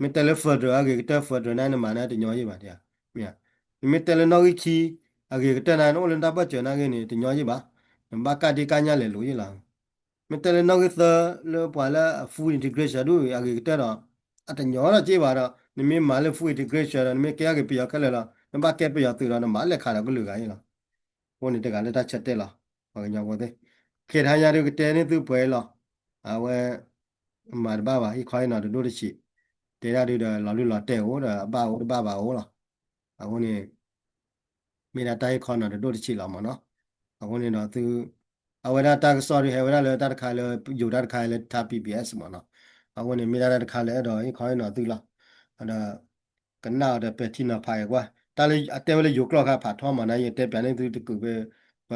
မ့ၢ်တဲလၢ federal အဂ့ၤကတၢၢ် federal န့ၣ် နမၤန့ၣ်တညီယံၣ်ဘၣ်. မ့ၢ်ဧါ. နမ့ၢ်တဲလၢနီၣ်ဂံၢ်ခံ အဂ့ၤကတၢၢ်န့ၣ် နအိၣ်လၢတၢ်ဘၢၣ်စၢၤနာ်က့န့ၣ် တညီယံၣ်ဘၣ်. နဘၣ်ကၢ်ဒ့ကၢ်ညၣ်လဲၤလိာ်ယံၣ်လီၤ. မ့ၢ်တဲလၢနီၣ်ဂံၢ်သၢလၢပှၤလၢအ full integration ဒုးအဂ့ၤကတၢၢ်ဒီး အတညီထီၣ်က့ဘၣ်ဒီး နမ့ၢ်မၤလၢ full integration ဒီး နမ့ၢ်ကဲထီၣ်က့ၤပယီၤခဲလၢာ်လီၤ. နဘၣ်ကဲပယီၤသုးဒီး နဘၣ်လဲၤခးဒီးကလုာ်ဂၤယံၣ်လီၤ. အဃိန့ၣ်တဂၤလၢတၢ်ဆၢတဲာ်လီၤ. ပှၤကညီဖိသ့ၣ် ခဲတဟါညါဒုးကတဲန့ၢ်သုပှဲၤလီၤ. အဝဲ မၤတဘၣ်ဘၣ် ဟံၣ်ခီဟ့ၣ်နီၤတဒိၣ်တဆံး, တဲဒၣ်ဒုးဒီးလီၤလုၢ်လီၤတဲာ်အိၣ်ဒီးအဘၣ်အိၣ်တဘၣ်ဘၣ်အိၣ်လီၤ. အဃိန့ၣ် မ့ၢ်ဒၣ်တၢ်ဟ့ၣ်ခီနီၤတဒိၣ်တဆံးလီၤမ့ၢ်နီၤ. အဃိန့ၣ်ဒီးသု အဝဲဒၣ်တၢ်ကစီၣ်ဒုးဟဲဝဲဒၣ်လၢတၢ်တခါလၢ ယိၤတၢ်တခါလၢ Thai PBS မ့ၢ်နီၤ. အဃိန့ၣ် မ့ၢ်ဒၣ်တၢ်တခါလၢအဲၣ်ဒိးဟ့ၣ်ခီဟ့ၣ်နီၤသုလီၤ. ဒီး ကနၣ်အီၤဒီးပဲာ်ထံနီၤဖးအံၤကွၢ် တၢ်လၢအတဲဝဲလၢယိၤကျိာ်ခါဖးထီမ့ၢ်နီၤ ယတဲပၠးန့ၢ်သုတကုးဖဲ ပ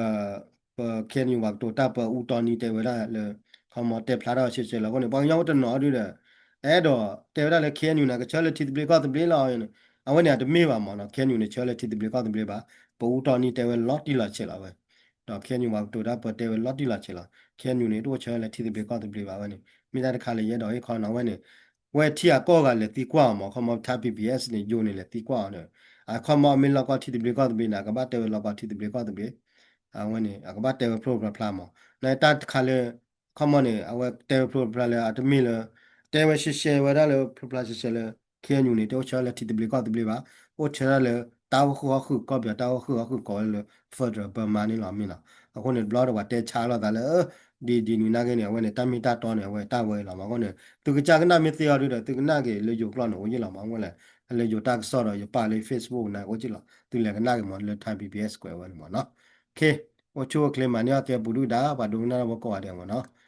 ပ KNU ပှၤကတိၤတၢ်ပၢအူတီနံတဲဝဲဒၣ်လၢ ခီမီတဲဖျါထီၣ်ဆဲးဆဲးလီၤ. အဃိန့ၣ် ပှၤကညီအိၣ်တနီၤဒုးဒီး အဲၣ်ဒိးတဲဝဲဒၣ်လၢ KNU န့ၣ် ကဆၢလၢထံသဘျ့ကီၢ်သဘျ့လီၤ. အဝဲန့ၣ်အတမ့ၢ်ဘၣ်မ့ၢ်နီၤ KNU န့ၣ် ဆၢလၢထံသဘျ့ကီၢ်သဘျ့ဘၣ်. ပအူတီနံတဲဝဲလီၤတံၢ်လီၤဆဲးလီၤဝဲ ဒီး KNU ပှၤကတိၤတၢ်ပၢတဲဝဲလီၤတံၢ်လီၤဆဲးလီၤ. KNU န့ၣ် တအိၣ်ဆၢလၢထံသဘျ့ကီၢ်သဘျ့ဘၣ်ဝဲန့ၣ် မ့ၢ်တၢ်တခါလၢယအဲၣ်ဒိးဟ့ၣ်ခီနီၤဝဲန့ၣ် ဝဲထံအကီၢ်ဂၤလဲၤသံကွၢ်အီၤမ့ၢ် ခီမီ Thai PBS န့ၣ် ယိၤန့ၣ်လဲၤသံကွၢ်အီၤဒီး အခီမီအမ့ၢ်လီၢ်ကီၢ်ထံသဘျ့ကီၢ်သဘျ့န့ၣ် အကဘၣ်တဲဝဲလီၢ်ကီၢ်ထံသဘျ့ကီၢ်သဘျ့ အဝဲန့ၣ် အကဘၣ်တဲဝဲဖျိဖျါဖျါမ့ၢ် နတၢ်တခါလၢ ခီမီန့ၣ် အဝဲတဲဝဲဖျိဖျါဖျါလၢ အတမ့ၢ်လၢ တဲဝဲရှဲရှဲဝဲဒၣ်လၢဖျိဖျါရှဲရှဲလၢ KNU န့ၣ် တအိၣ်ဆၢလၢထံသဘျ့ကီၢ်သဘျ့ဘၣ်. အိၣ်ဆၢဒၣ်လၢ တၢ်အိၣ်ဃုာ်အီၣ်ဃုာ်ကီၢ်ပယီၤ တၢ်အိၣ်ဃုာ်အီၣ်ဃုာ်ကိးဝဲလၢ Federal Burma န့ၣ်လီၤမ့ၢ်နီၤ. အဃိန့ၣ် တဘျီဒီးပှၤတဲဆါလိာ်သးလၢ ဒ်ဒ်နုၤနာ်က့န့ၣ် အဝဲန့ၣ် တၢ်မ့ၢ်တၢ်တီန့ၣ် အဝဲတၢ်ဝဲလီၤမ့ၢ်အဃိန့ၣ် သုကစၢ်ကနၣ်မ့ၢ်သ့အီၤဒုးဒီး သုကနၣ်က့ၤလၢယိၤကျိာ်န့ၣ် အိၣ်ယံၣ်လီၤမ့ၢ်အဃိလဲၣ် လၢယိၤတၢ်ကစီၣ်ဒီးယပာ်လၢ Facebook န့ၣ် အိၣ်ယံၣ်လီၤ သုလဲၤကနၣ်က့ၤမ့ၢ်လၢ Thai PBS Square ဝဲန့ၣ်မ့ၢ်နီၤ. အိၣ်ဆူၣ်အိၣ်ချ့မၤန့ၢ်အီၣ်ကဲပူၤဒုၣ်ဒါ ပှၤဒိကနၣ်တၢ်ဖိကိးဂၤဒဲးမ့ၢ်နီၤ.